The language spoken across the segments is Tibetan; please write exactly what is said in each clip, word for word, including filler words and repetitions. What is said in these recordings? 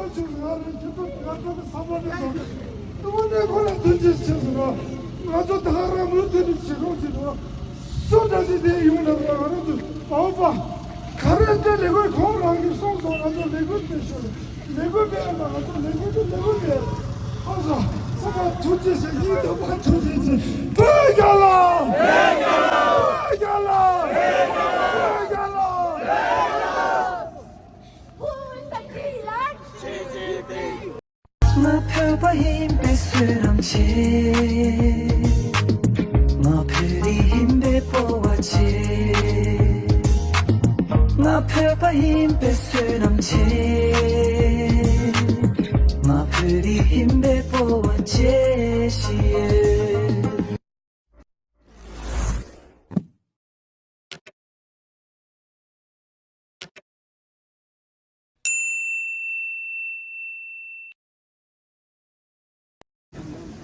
ང་རང་ཁྱེད་ཚོ་ང་ཚོ་གི་བསམ་བློ་ནས་དང་དངོས་གནས་ཁོ་ལ་ཐུགས་རྗེ་ཆེ་ཟེར་རོགས། ང་ཚོ་ད་ག་རང་མུ་མཐུད་ནས་བྱེད་རོགས་བྱེད་རོགས། སུ་འདྲ་ཞིག་དེ་ཡོང་ན་རོགས། ང་རང་ཚོ་ཨའོ་པ་ག་རེ་འདྲ་ལས་ཀོས་ཁོང་རང་གིས་གསུངས་སོང་། ང་ཚོ་ལས་ཀོས་དེ་ཤོར་ལས་ཀོས་མེད་ན་ང་ཚོ་ལས་ཀོས་དེ་ལས་ཀོས་མེད། ཨ་ས་ས་མ་ཐུགས་རྗེ་ཆེ། ཡིན་དུ་མ་ཐུགས་རྗེ་ཆེ། བོད་རྒྱལ་ལོ། བོད་རྒྱལ་ལོ། བོད་རྒྱལ་ལོ། བོད་རྒྱལ་ལོ། Who is the king, Lord? ང་བོད་པ་ཡིན་པའི་བསོད་ནམས་ཆེ། ང་བོད་རིགས་ཡིན་པའི་སྤོབས་པ་ཆེ། ང་བོད་པ་ཡིན་པའི་བསོད་ནམས་ཆེ། ང་བོད་རིགས་ཡིན་པའི་སྤོབས་པ་ཆེ་ཞེས།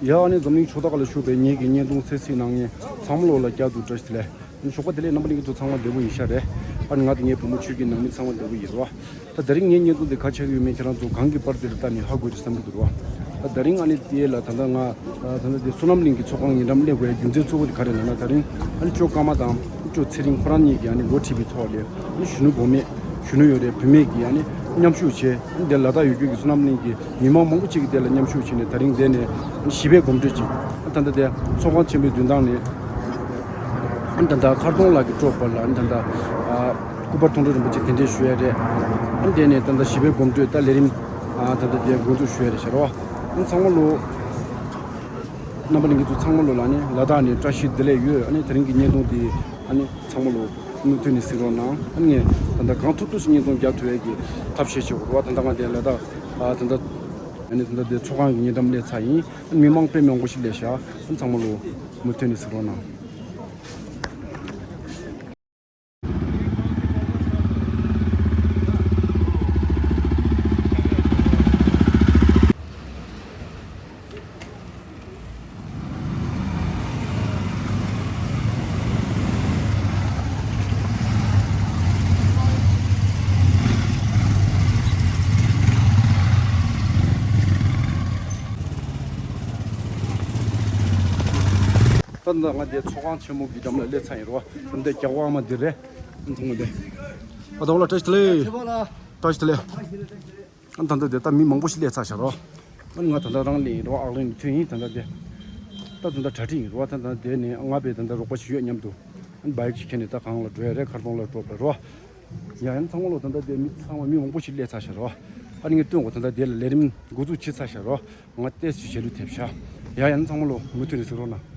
ཡ་ཨ་ནི་འཛམ་གླིང་ཕྱོགས་མཐའ་ཁག་ལ་བཞུགས་པའི་ངེད་ཀྱི་བརྙན་ཐུང་གསན་གཟིགས་གནང་མཁན་ཚང་མ་ལོ་ལ་བསྐྱར་དུ་བཀྲ་ཤིས་བདེ་ལེགས། ཨ་ནི་ཞོགས་པ་བདེ་ལེགས། རྣམ་པ་ལྷན་རྒྱས་ཚོ་ཚང་མ་བདེ་པོ་ཡིན་ཤག་རེད། ཨ་ནི་ང་དང་ངའི་བུ་མོ་ཆོས་སྐྱིད་ནང་མི་ཚང་མ་བདེ་པོ་ཡིན་རོ། ད་དེ་རིང་ངའི་བརྙན་ཐུང་འདི་ག་ཆགས་ཀྱི་ཡོད་མེད་ཁྱེད་རང་ཚོ་གང་གི་པར་འདིར་ལྟ་ནས་ཧ་གོ་རེད་བསམ་གྱི་འདུག་རོ། ད་དེ་རིང་ཨ་ནི་དེ་ལ་ད་ལྟ་ང་ད་ལྟ་དེ་བསོད་ནམས་གླིང་གི་ཚོགས་ཁང་ཉེ་འགྲམ་སླེབས་དགོས་ཡ་རྒྱུ་མཚན་གཙོ་བོ་དེ་ག་རེ་ལབ་ན། ད་རིང་ཨ་ནི་ཅོ་ཀརྨ་དང་ཅོ་ཚེ་རིང་ཁོ་རང་གཉིས་ཀྱིས་ཨ་ནི་འགོ་ཁྲིད་པའི་ཐོག་ལས་ཨ་ནི་གཞོན་ནུ་འབངས་མི་གཞོན་ནུ་ཡོད་རེད། བུད་མེད་ཀྱིས་ཨ་ནི་མཉམ་ཞུགས་བྱས། ཨ་ནི་དེ་ལ་དྭགས་ཡུལ་སྐྱོད་ཀྱི་བསོད་ནམས་གླིང་གི་མི་མང་མང་པོ་ཅིག་གིས་དེ་ལ་མཉམ་ཞུགས་བྱས་ནས་ད་རིང་དེ་ནས་ཨ་ནི་ཞི་བའི་གོམ་བགྲོད་ཅིག་ཨ་ད་ལྟ་དེ་ཚོགས་ཁང་ཆེན་པོའི་མདུན་ཐང་ནས་ཨ་ནི་ད་ལྟ་མཁར་གདོང་ལ་གི་ཀྲོ་བར་ལ་ཨ་ནི་ད་ལྟ་ཨ་སྐུ་པར་མཐོང་གྲོལ་རིན་པོ་ཆེ་གདན་འདྲེན་ཞུ་ཡ་རེད། ཨ་ནི་དེ་ནས་ད་ལྟ་ཞི་བའི་གོམ་བགྲོད་ད་ལས་རིམ་ཨ་ད་ལྟ་དེ་འགོ་འཛུགས་ཞུ་ཡ་རེད་ཤག་རོ། ཨ་ནི་ཚང་མ་ལོ། རྣམ་པ་ལྷན་རྒྱས་ཚོ་ཚང་མ་ལོ་ལ་ནི་ལ་དྭགས་ནས་བཀྲ་ཤིས་བདེ་ལེགས་ཡོད། ཨ་ནི་དེ་རིང་གི་བརྙན་ཐུང་འདི་ཨ་ནི་ཚང་མ་ལོ་མུ་མཐུད་ནས་གཟིགས་རོགས་གནང་། ཨ་ནི་ངས་ད་ལྟ་གང་ཐུབ་ཐུབ་ཀྱིས་བརྙན་ཐུང་རྒྱག་ཐུབ་ཡས་ཀྱི་ཐབས་ཤེས་བྱེད་དགོས་རེད་བ། ད་ལྟ་ང་དེ་ལ་དྭགས་ཨ་ད་ལྟ་ཨ་ནི་ད་ལྟ་དེ་ཚོགས་ཁང་གི་ཉེ་འགྲམ་སླེབས་ཚར་ཡིན། ཨ་ནི་མི་མང་དཔེ་མང་པོ་ཞིག་སླེབས་ཤག་ཨ་ནི་ཚང་མ་ལོ་མུ་མཐུད་ནས་གཟིགས་རོགས་གནང་། ད་ལྟ་ང་འདི་ཚོགས་ཁང་ཆེན་མོ་གི་འགྲམ་ལ་སླེབས་ཚར་ཡིན་རོ། ད་ལྟ་རྒྱལ་བ་ཨ་མ་འདི་རེད། ཚང་མ་འདི། ཨ་ད་འོ་ལ་བཀྲ་ཤིས་བདེ་ལེགས། བཀྲ་ཤིས་བདེ་ལེགས། ཨ་ད་ལྟ་དེ་ལྟ་མི་མང་པོ་ཞིག་སླེབས་ཚར་ཤག་རོ། ཨ་ནི་ང་ད་ལྟ་རང་སླེབས་ཡིན་རོ། ཨག་ལན་ནས་ཐོན་ཡིན། ད་ལྟ་དེ་ད་ད་ལྟ་གྲ་སྒྲིག་ཡིན་རོ། ད་ད་དེ་ནས་ང་པའི་ད་ལྟ་རོགས་པ་ཞིག་ཡོད་མཉམ་དུ། ཨ་ནི་བ་ཡིག་ཅིག་ཁྱེར་ནས་ད་གང་ལ་འགྲོ་ཡ་རེད། མཁར་གདོང་ལ་འགྲོ་དགོས་རོ། ཡ་ཡང་ཚང་མ་ལོ། ད་ལྟ་དེ་མི་ཚང་མ་མི་མང་པོ་ཞིག་སླེབས་ཚར་ཤག་རོ། ཨ་ནི་ངས་སྟོན་གོ། ད་ལྟ་དེ་ལ་ལས་རིམ་འགོ་འཛུགས་བྱས་ཚར་ཤག་རོ། ང་ཏོག་ཙམ་ཞལ་ལུས་ཐེབས་ཤག་ཡ་ཡང་ཚང་མ་ལོ་མུ་མཐུད་ནས་གཟིགས་རོགས་གནང་།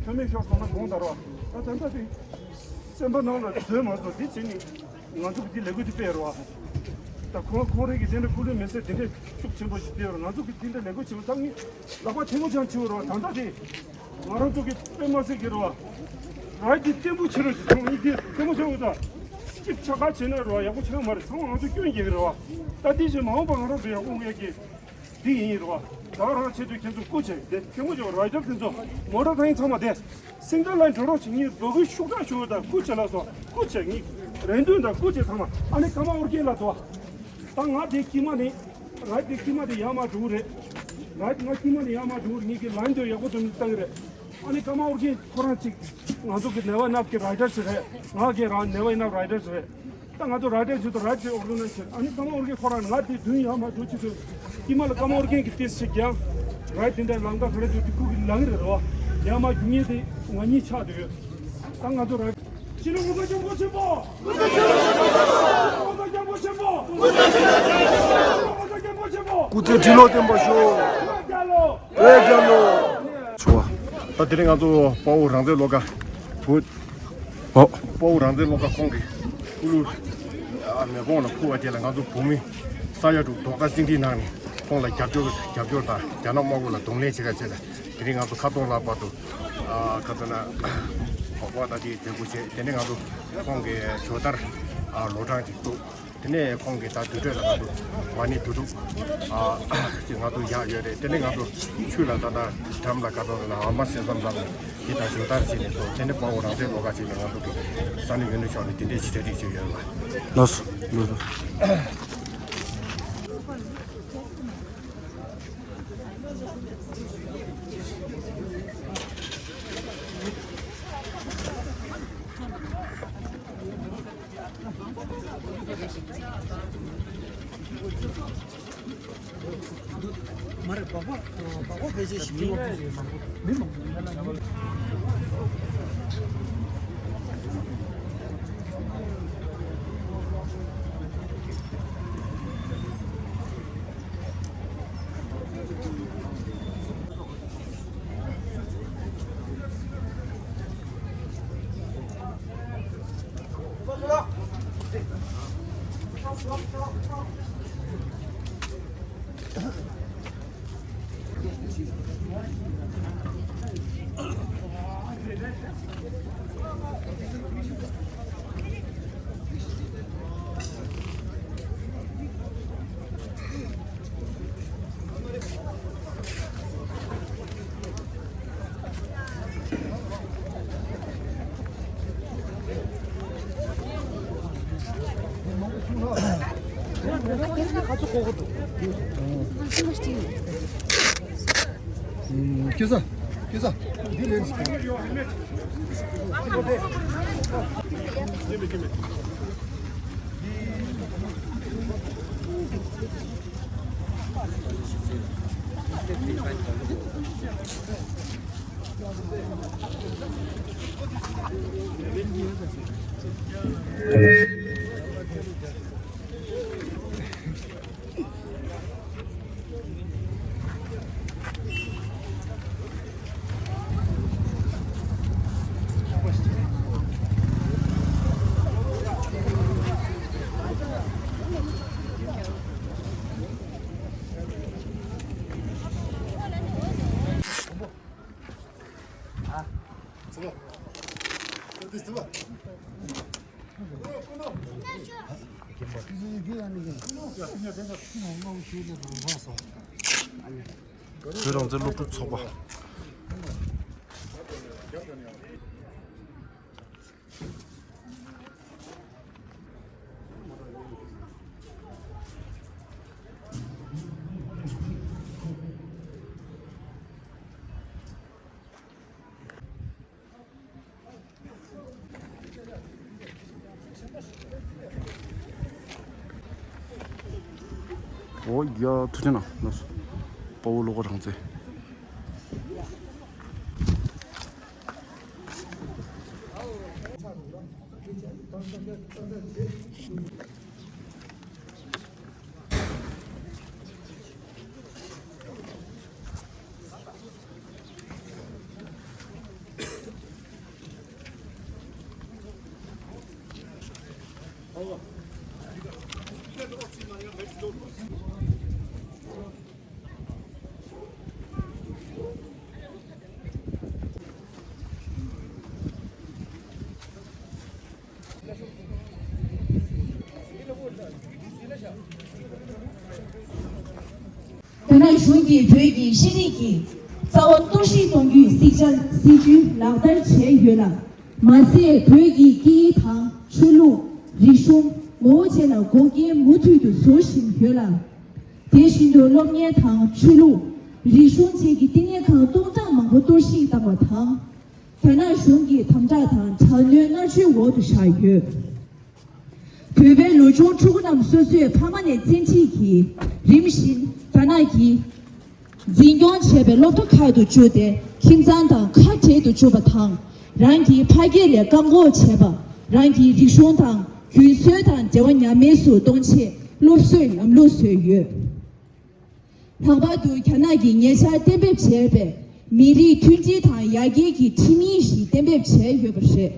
ཁྱོད་མེད་ཤོར་སོང་ན་དགོངས་དག་རོགས། ད་ད་ལྟ་དེ་སེམས་པ་ནང་ལ་བཟོས་མ་སོང་། དེ་བྱས་ནས་ང་ཚོ་གི་དེ་ལས་འགུལ་དེ་སྤེལ་རོགས། ད་ཁོང་ཁོང་རང་གི་དེ་འདྲ་སྐུ་ལུས་མེ་སྲེག་དེ་འདྲ་ཤུགས་ཆེན་པོ་ཞིག་སྤེལ་རོགས། ང་ཚོ་གི་དེ་འདྲ་ལས་འགུལ་ཆེན་པོ་ད་ངས་ལག་པ་ཐལ་མོ་སྦྱར་བྱས་རོགས། ད་ལྟ་དེ་ང་རང་ཚོ་གི་དཔེ་མ་སྲིད་ཀྱི་རོགས། ར་དེ་བརྟན་པོ་བྱེད་རོགས་ཞེས་ཚང་མ་གཉིས་དེ་བརྟན་པོ་བྱེད་རོགས། ད་གཅིག་ཆ་ག་བྱས་ན་རོགས་ཡག་པོ་ཆགས་མ་རེད། ཚང་མ་ང་ཚོ་སྐྱོན་རྒྱག་གི་རོགས། ད་དེ་བཞིན་མ་འོངས་པ་ང་རང་ཚོ་ཡག་པོ་ཡོང་ཡག་གི་འདི་ཡིན་རོགས། ད་རང་ཆེད་དུ་ཁྱེད་ཚོ་སྐུ་མཁྱེན་དེ་ཐལ་མོ་སྦྱར་ར་ཡ་དེ་ཚོ་མོ་ཊ་ཐང་ཚང་མ་དེ་སིང་གལ་ལ་འགྲོ་རོགས་བྱེད། ངས་འབོད་སྐུལ་ཤུགས་དྲག་ཞུ་བ་དང་། སྐུ་མཁྱེན་ལགས་སོ། སྐུ་མཁྱེན། ངས་རེ་འདུན་དང་། སྐུ་མཁྱེན་ཚང་མ། ཨ་ནི་ཀརྨ་ཨོ་རྒྱན་ལགས་དོ། ད་ང་དེ་དཀྱིལ་མ་ནས་ར་དེ་དཀྱིལ་མ་དེ་ཡར་མར་འགྲོ་གི་རེད། ར་ང་དཀྱིལ་མ་ནས་ཡར་མར་འགྲོ་གི་རེད། ངས་ཀྱི་ལན་དེ་ཡག་པོ་འདོན་བཏང་གི་རེད། ཨ་ནི་ཀརྨ་ཨོ་རྒྱན་ཁོ་རང་གཅིག་ང་ཚོ་གི་ནེ་ཝར་ནབ་ཀྱི་རའི་ཌར་ཞིག་རེད། ང་གི་རང་ནེ་ཝར་ནབ་རའི་ཌར་ཞིག་རེད། ད་ང་ཚོ་རའི་ཌར་བརྒྱུད་དུ་རའིཌ་ཨོར་ག་ནའི་ཛི་བྱས། ཨ་ནི་ཀརྨ་ཨོ་རྒྱན་ཁོ་རང་ང་དེ་མདུན་ཡར་མར་འགྲོ་ཆེད་དུ་དཀྱིལ་མ་ལ་ཀརྨ་ཨོ་རྒྱན་གྱི་ཏོག་ཙམ་ཞིག་ཀྱང་རའིཌ་དེ་འདྲ་ལམ་ཁ་ག་རེ་འགྲོ་དུས་ཁོ་གི་ལངས་རེད་རོ། ཡར་མར་རྒྱུག་མཁན་དེ་ང་གཉིས་ཆགས་བསྡད་ཡོད། ད་ང་ཚོ་རའིཌ། སྤྱི་ནོར་༸གོང་ས་༸སྐྱབས་མགོན་ཆེན་པོ།༸གོང་ས་༸སྐྱབས་མགོན་ཆེན་པོ།༸གོང་ས་༸སྐྱབས་མགོན་ཆེན་པོ། སྐུ་ཚེ་ཁྲི་ལོ་བརྟན་པར་ཤོག་བོད་རྒྱལ་ལོ། ཆོ་བ། ད་དེ་རིང་ང་ཚོ་དཔའ་བོ་རང་བཙན་བློ་དགའ་བོད། ཨོ། དཔའ་བོ་རང་བཙན་བློ་དགའ་ཁོང་གི་སྐུ་ལུས་ཨ་མེ་ཕོང་ལ་འཁུར་བ་དེ་ལ་ང་ཚོ་བོད་མི་ས་ཡ་དྲུག་རྡོག་རྩ་གཅིག་སྒྲིལ་གནང་ནས་ཁོང་ལ་རྒྱབ་སྐྱོར་རྒྱབ་སྐྱོར་དང་རྒྱ་ནག་དམར་པོ་ལ་གདོང་ལེན་བྱེད་ཀ་བྱས་ལ་དེ་རིང་ང་ཚོ་མཁར་གདོང་ལ་བར་དུ་ཨ་ག་ཚོད་ན་འོག་པ་དང་དེའི་མཛད་སྒོ་བྱས། དེ་ནས་ང་ཚོ་ཁོང་གི་ཇོ་དར་ཨ་ལོ་གྲངས་ཅིག་བཙུགས། དེ་ནས་ཁོང་གིས་ད་དུར་ཁྲོད་ལ་ང་ཚོ་མ་ཎི་དུར་ཁྲོད་ཨ་ཅིག་ང་ཚོ་བཞག་ཡོད་རེད། དེ་ནས་ང་ཚོ་ཆུ་ལ་ད་ལྟ་འགྲམ་ལ་ག་ཚོད་ལ་ཨ་མ་སེ་ཙམ་ལ་འདི་ད་ཞོ་ལྟར་བྱས་ནས་སོ། དེ་ནས་དཔའ་བོ་རང་བཙན་ལོ་ཁ་ཅིག་ལ་ང་ཚོ་གི་ས་གནས་ཡུལ་ནས་ཕྱོགས་ནས་དེ་འདྲས་ཞིག་གྲ་སྒྲིག་བྱས་ཡོད་ལ། ལགས་སོ། ལགས་སོ། མ་རེད། སྦག་སྦག་སྦག་སྦག་ཕལ་ཆེར་ཞིག་མི་མང་པོ་མི་མང་པོ། སྐྱེ་ས། སྐྱེ་ས། འདི་ལེན་ཞིག་བོད་རང་བཙན་སློབ་ཕྲུག་ཚོགས་པ། འོ་ཡ། ཐུགས་རྗེ་གནང་། ལགས་སོ། དཔའ་བོ་བློ་དགའ་རང་བཙན། རྒྱ་ནག་གཞུང་གིས་བོད་ཀྱི་ཤེས་རིག་གི་རྩ་བ་གཏོར་བཤིག་གཏོང་རྒྱུའི་སྲིད་བྱ་སྲིད་ཇུས་ལག་བསྟར་བྱས་ཡོད་ལ། མ་ཟད་བོད་ཀྱི་སྐད་ཡིག་དང་ཆོས་ལུགས། རིག་གཞུང་། ངོ་བོ་བཅས་ལ་འགོག་རྐྱེན་མུ་མཐུད་དུ་བཟོ་བཞིན་ཡོད་ལ། དེ་བཞིན་དུ་སློབ་གཉེར་དང་ཆོས་ལུགས། རིག་གཞུང་བཅས་ཀྱི་བསྟི་གནས་ཁང་སྟོང་ཕྲག་མང་པོ་གཏོར་བཤིག་བཏང་བ་དང་། རྒྱ་ནག་གཞུང་གི་དམ་དྲག་དང་དྲག་གནོན་མནར་གཅོད་འོག་ཏུ་བཞག་ཡོད། བོད་པའི་ལོ་ཆུང་ཕྲུ་གུ་རྣམས་སོ་སོའི་ཕ་མ་ནས་བཙན་ཁྲིད་ཀྱིས་རིམ་བཞིན་རྒྱ་ནག་གི་འཛིན་སྐྱོང་བྱས་པའི་སློབ་གྲྭ་ཁག་ཏུ་བཅུག་སྟེ་ཁྱིམ་ཚང་དང་ཁ་བྲལ་དུ་བཅུག་པ་དང་། རང་གི་ཕ་སྐད་ལས་བཀག་འགོག་བྱས་པ། རང་གི་རིག་གཞུང་དང་རྒྱུན་སྲོལ་དང་འབྲེལ་བ་ཉམས་དམས་སུ་གཏོང་ཆེད་སློབ་གསོའི་ལམ་ལུགས་བཟོས་ཡོད། ལྷག་པར་དུ་རྒྱ་ནག་གིས་ཉེ་ཆར་གཏན་འབེབས་བྱས་པའི་མི་རིགས་མཐུན་སྒྲིལ་དང་ཡར་རྒྱས་ཀྱི་ཁྲིམས་ཡིག་ཞིག་གཏན་འབེབས་བྱས་ཡོད་པ་རེད།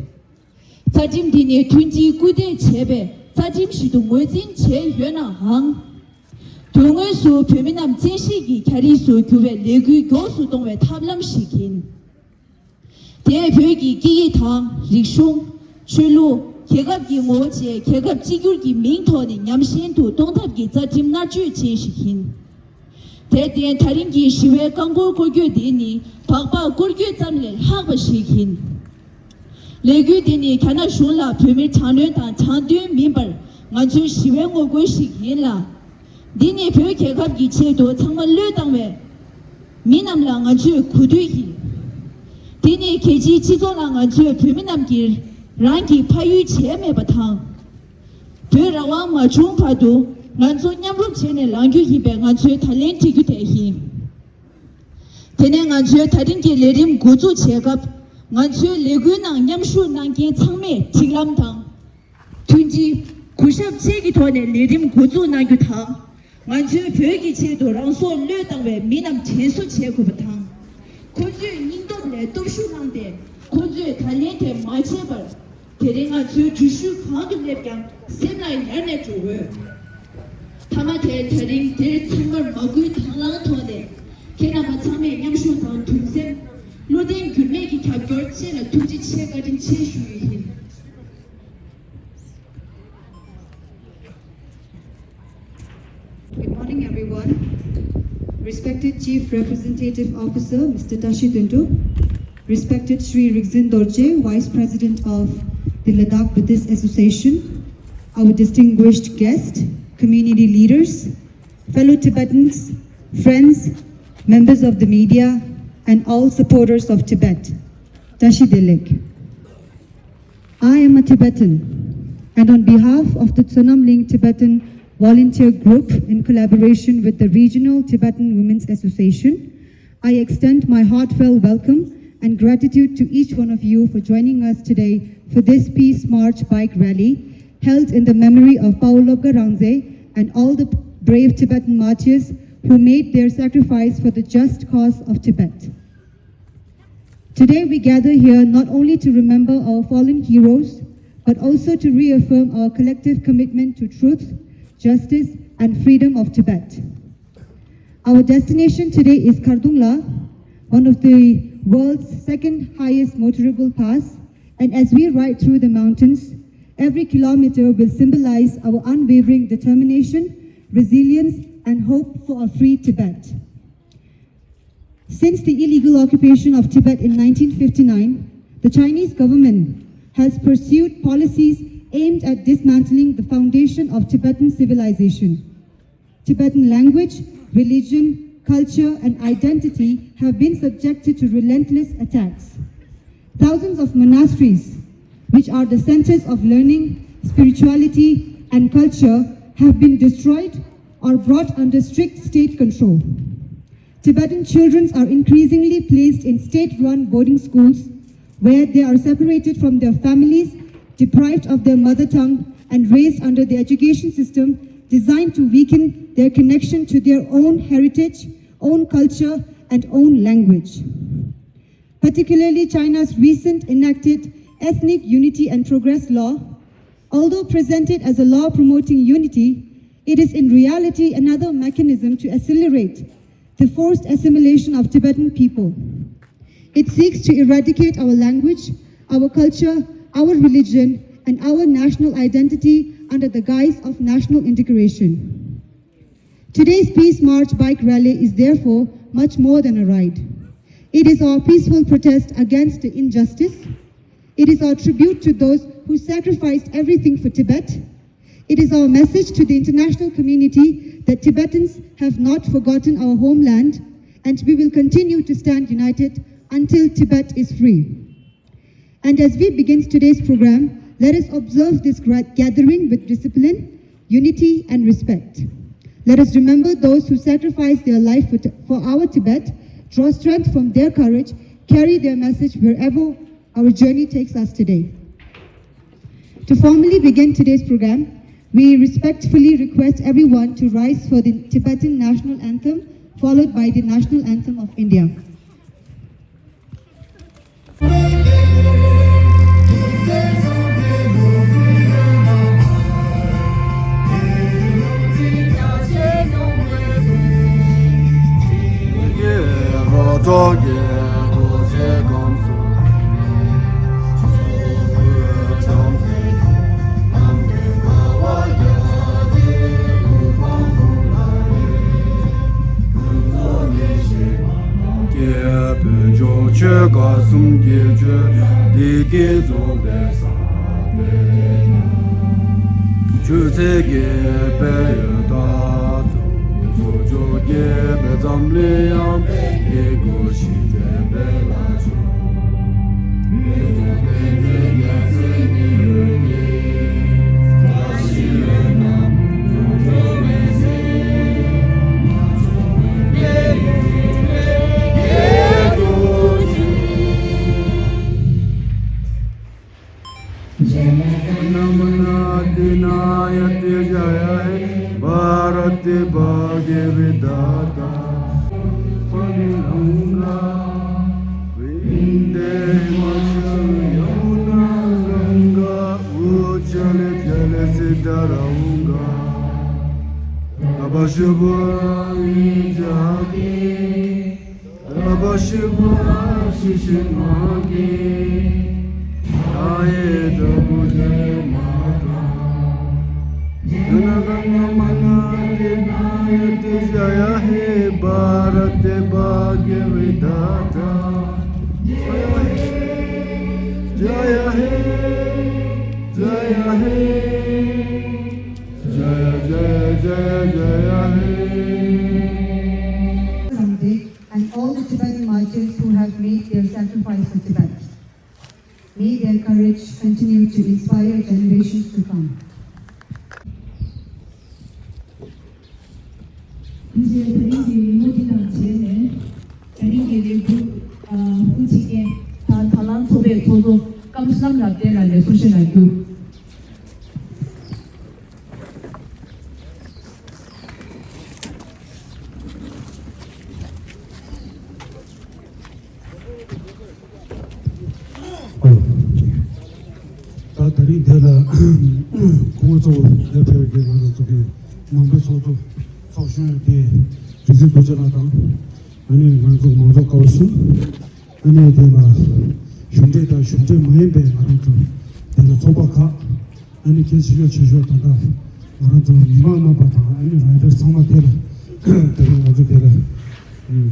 རྩ་ཁྲིམས་འདི་ནི་མཐུན་སྒྲིལ་སྐུལ་འདེད་བྱས་པའི་རྩ་ཁྲིམས་ཤིག་ཏུ་ངོས་འཛིན་བྱས་ཡོད་ནའང་། དོན་དངོས་སུ་བོད་མི་རྣམས་བཙན་ཤེད་ཀྱིས་རྒྱ་རིགས་སུ་བསྒྱུར་བའི་ལས་འགུལ་མགྱོགས་སུ་གཏོང་བའི་ཐབས་ལམ་ཞིག་ཡིན། དེས་བོད་ཀྱི་སྐད་ཡིག་དང་རིག་གཞུང་། ཆོས་ལུགས། རྒྱལ་ཁབ་ཀྱི་ངོ་བོ་བཅས་རྒྱལ་ཁབ་གཅིག་གྱུར་གྱི་མིང་ཐོག་ནས་ཉམས་ཞན་དུ་གཏོང་ཐབས་ཀྱི་རྩ་ཁྲིམས་མནར་གཅོད་ཅན་ཞིག་ཡིན། དེར་བརྟེན་ད་རིང་གི་ཞི་བའི་རྐང་འཁོར་སྐོར་སྐྱོད་འདི་ནི་སྦག་སྦག་སྐོར་སྐྱོད་ཙམ་ལས་ལྷག་པ་ཞིག་ཡིན། ལས་འགུལ་འདི་ནི་རྒྱ་ནག་གཞུང་ལ་བོད་མིར་དྲག་གནོན་དང་དྲང་དོན་མིན་པར་ང་ཚོའི་ཞི་བའི་ངོ་རྒོལ་ཞིག་ཡིན་ལ། འདི་ནི་བོད་རྒྱལ་ཁབ་ཀྱི་ཆེད་དུ་ཚང་མ་བློས་བཏང་བའི་མི་རྣམས་ལ་ང་ཚོས་གུས་འདུད་ཡིན། འདི་ནི་རྒྱལ་སྤྱིའི་སྤྱི་ཚོགས་ལ་ང་ཚོས་བོད་མི་རྣམས་ཀྱིས་རང་གི་ཕ་ཡུལ་བྱས་མེད་པ་དང་། བོད་རང་དབང་མ་བྱུང་བར་དུ་ང་ཚོ་མཉམ་རུབ་བྱས་ནས་ལངས་རྒྱུ་ཡིན་པའི་ང་ཚོའི་ད་ལན་འབྲི་རྒྱུ་དེ་ཡིན། དེ་ནས་ང་ཚོའི་ད་རིང་གི་ལས་རིམ་འགོ་འཛུགས་བྱེད་སྐབས། ང་ཚོའི་ལས་འགུལ་ནང་མཉམ་ཞུགས་གནང་མཁན་ཚང་མས་སྒྲིག་ལམ་དང་། མཐུན་སྒྲིལ། གུས་ཞབས་བཅས་ཀྱི་ཐོག་ནས་ལས་རིམ་འགོ་འཛུགས་གནང་རྒྱུ་དང་། ང་ཚོའི་བོད་ཀྱི་ཆེད་དུ་རང་སྲོག་བློས་བཏང་བའི་མི་རྣམས་དྲན་གསོ་བྱེད་དགོས་པ་དང་། ཁོ་ཚོའི་སྙིང་སྟོབས་ལ་སྟོབས་ཤུགས་བླངས་ཏེ། ཁོ་ཚོས་ད་ལན་དེ་མ་བརྗེད་པར། དེ་རིང་ང་ཚོའི་འགྲུལ་བཞུད་གང་དུ་སླེབས་ཀྱང་སེམས་ལ་ཡར་ནས་འགྲོ་འོས། མཐའ་མ་དེ་ད་རིང་འདིར་ཚང་མར་མ་བསྐུལ་དང་བླངས་ཐོག་ནས། ཁྱེད་རྣམ་པ་ཚང་མས་མཉམ་ཞུགས་དང་གདུང་སེམས། བློ་བརྟན་འགྱུར་མེད་ཀྱི་རྒྱབ་སྐྱོར་བཅས་ལ་ཐུགས་རྗེ་ཆེ་བཀའ་དྲིན་ཆེ་ཞུ་ཡི་ཡིན། Good morning, everyone. Respected Chief Representative Officer, Mister Tashi Tunduk, respected Shri Rigzin Dorje, Vice President of the Ladakh Buddhist Association, our distinguished guest, community leaders, fellow Tibetans, friends, members of the media, and all supporters of Tibet. Tashi Delek. I am a Tibetan, and on behalf of the Tsonomling Tibetan Volunteer Group, in collaboration with the Regional Tibetan Women's Association, I extend my heartfelt welcome and gratitude to each one of you for joining us today for this Peace March bike rally held in the memory of Pawo Lobga Rangze and all the brave Tibetan martyrs who made their sacrifice for the just cause of Tibet. Today we gather here not only to remember our fallen heroes, but also to reaffirm our collective commitment to truth, justice, and freedom of Tibet. Our destination today is Khardungla, one of the world's second highest motorable pass, and as we ride through the mountains, every kilometer will symbolize our unwavering determination, resilience, and hope for a free Tibet. Since the illegal occupation of Tibet in nineteen fifty-nine, the Chinese government has pursued policies aimed at dismantling the foundation of Tibetan civilization. Tibetan language, religion, culture, and identity have been subjected to relentless attacks. Thousands of monasteries, which are the centers of learning, spirituality, and culture, have been destroyed or brought under strict state control. Tibetan children are increasingly placed in state run boarding schools where they are separated from their families, deprived of their mother tongue, and raised under the education system designed to weaken their connection to their own heritage, own culture, and own language. Particularly, China's recent enacted Ethnic Unity and Progress Law, although presented as a law promoting unity, it is in reality another mechanism to accelerate the forced assimilation of Tibetan people. It seeks to eradicate our language, our culture, our religion, and our national identity under the guise of national integration. Today's Peace March bike rally is therefore much more than a ride. It is our peaceful protest against the injustice. It is our tribute to those who sacrificed everything for Tibet. It is our message to the international community that Tibetans have not forgotten our homeland, and we will continue to stand united until Tibet is free. And as we begin today's program, let us observe this gra- gathering with discipline, unity, and respect. Let us remember those who sacrificed their life for, t- for our Tibet, draw strength from their courage, carry their message wherever our journey takes us today. To formally begin today's program, we respectfully request everyone to rise for the Tibetan national anthem, followed by the national anthem of India. གསུམ་གྱི་ཆོས་བདེ་སྐྱིད་རྫོགས་པའི་ས་པའི་ཆོས་ཚེ་རྒྱས་པའི་ཡོད་དག་ཏུ་ཚོགས་མཆོག་རྒྱས་པའི་འཛམ་གླིང་ཡང་དགེ་དགུ་ཞི་བདེ་འཕེལ་ལ་ཤོག जनगणमन अधिनायक जय हे भारत भाग्य विधाता। विंध्य हिमाचल यमुना गंगा उच्छल जल सिद्ध रहूंगा। तब शुभ हुई जाके तब शुभ आशीष मांगे, आए तो मुझे माता। जन गण मन अधिनायक जय हे भारत भाग्य विधाता। जय हे, जय हे, जय हे। जय जय जय जय हे। Ramdev and all the Tibetan martyrs who have made their sacrifice for Tibet. May their courage continue to inspire generations to come. ད་རིང་གི་ལས་འགུལ་ཨ་དབུ་འབྱེད་མཁན་ད་ད་ལང་ཚོགས་པའི་ཚོགས་གཙོ་ཀམ་སྣམ་རབ་བརྟན་ལགས་ནས་གསུང་བཤད་གནང་རྒྱུ། ད་ད་རིང་འདི་ལ་སྐུ་ངོ་གཙོ་བོ་འདིར་ཕེབས་པའི་ང་རང་ཚོ་གི་ནང་པའི་ཚོགས་གཙོ་ཚོགས་གཞོན་དེ་རི་ཛི་སྐུ་ཆེ་ལགས་དང་ཨ་ནི་ང་ཚོ་མང་ཚོགས་སྐལ་བ་གསུམ། ཨ་ནི་དེ་ལ་གཞུང་འབྲེལ་དང་གཞུང་འབྲེལ་མ་ཡིན་པའི་ང་རང་ཚོ་དེ་ལ་ཚོགས་པ་ཁག་ཨ་ནི་གལ་ཆེ་ཤོས་ཆེ་ཤོས་ད་ལྟ་ང་རང་ཚོ་མི་མང་རྣམ་པ་དང་ཨ་ནི་རའི་ཌར་ཚང་མ་དེ་ལ་དེ་ལ་ང་ཚོ་དེ་ལ་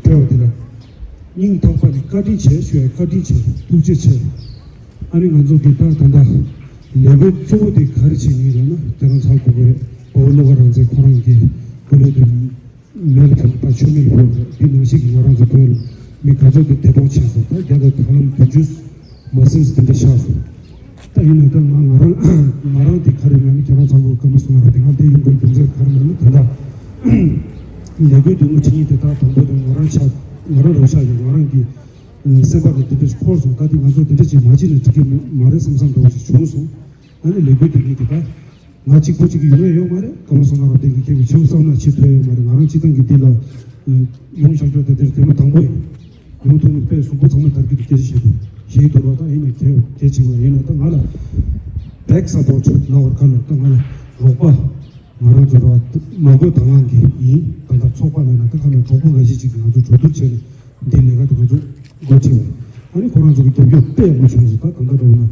ཕེབས་པ་དེ་ལ་སྙིང་ཐག་པ་ནས་བཀའ་དྲིན་ཆེ་ཞུ་ཡ་བཀའ་དྲིན་ཆེ་ཐུགས་རྗེ་ཆེ། ཨ་ནི་ང་ཚོ་གི་ད་ད་ལྟ་ལས་འགུལ་གཙོ་བོ་དེ་ག་རེ་བྱེད་ཀྱི་ཡོད་ལབ་ན་དེ་རང་ཚང་གོ་གི་རེད། དཔའ་བོ་བློ་དགའ་རང་བཙན་ཁོ་རང་གི་སྐུ་ལས་དེ། མེ་ལ་ཕན་པ་ཆོ་མེ་ལ་ཕན་པ་འདི་ནང་བཞིན་གྱི་ང་རང་ཚོ་བོད་ལ་མི་ག་ཚོད་དེ་བདེ་ཐོག་ཕྱིན་སོང་། ད་རྒྱ་དང་ད་ལམ་བདུན་ཅུ་མ་ཟིན་དེ་འདྲ་ཆགས་སོང་། ད་ཡིན་ན་ད་ང་ང་རང་ང་རང་དེ་ག་རེ་ང་ནི་ཁྱེད་རང་ཚང་མ་སྐར་མ་སོང་ང་རང་དེ་ང་དེ་ཡིན་དགོས་རྒྱུ་མཚན་ག་རེ་ང་ནི་ད་ལྟ་ལས་འགུལ་དེ་དངུལ་ཆིག་ཉིས་དེ་དག་དང་པོ་དེ་ང་རང་ཆགས་ང་རང་རང་ཆགས་ཡོད། ང་རང་གི་སེམས་པ་ལ་དེ་འདྲ་ཞིག་འཁོར་སོང་། ད་དེ་ང་ཚོ་དེ་འདྲ་ཅིག་མ་བྱེད་ན་འགྲིག་གི་མ་རེད་བསམ་བསམ་འདྲ་བོ་ཞིག་བྱུང་སོང་། ཨ་ནི་ལས་འགུལ་དེ་ཉིད་དེ་དག་ང་གཅིག་པུ་གཅིག་ཡོང་ཡ་ཡོད་མ་རེད། ཀརྨ་སོ་ན་རབ་བརྟན་གྱིས་མཁས་པའི་ཆེའུ་བསམ་ན་ཆེ་ཐོས་ཡོད་མ་རེད། ང་རང་སྤྱི་བཏང་གི་འདི་ལ་ཡོང་བཞག་ཆོག་དེ་འདིར་དེ་མ་དང་པོ་ཡིན། ཡོང་ཐུབ་ནས་དཔེ་གཟུགས་པོ་ཚང་མ་དར་རྒྱུ་དེ་སྐད་ཆ་བཤད་དུ་ཞེས་དོ་ར། ད་ཡིན་ན་གལ་གལ་ཆེ་བ་ཡིན་ན་ད་ང་ལ་བེག་སབ་པོར་ཊི་གནང་བར་ཁ་ལ་ད་ང་ལ་རོགས་པ་ང་རང་ཚོ་ར་མ་དགོས་དང་བླངས་ཀྱི་ཡིན། ད་ལྟ་ཚོགས་པ་ལ་ན་ད་ཁ་ལ་གྲོགས་པོ་འགའ་ཤས་ཅིག་གིས་ང་ཚོ་གྲོས་བསྡུར་བྱས་ནས་འདི་ལས་ཀ་དེ་ང་ཚོ་འགོ་ཁྲིད་པ་ཨ་ནི་ཁོ་རང་ཚོ་གི་རྒྱབ་སྐྱོར་དཔེ་མང་བྱུང་སོང་། ད་ད་ལྟ་འགྲོ་ན།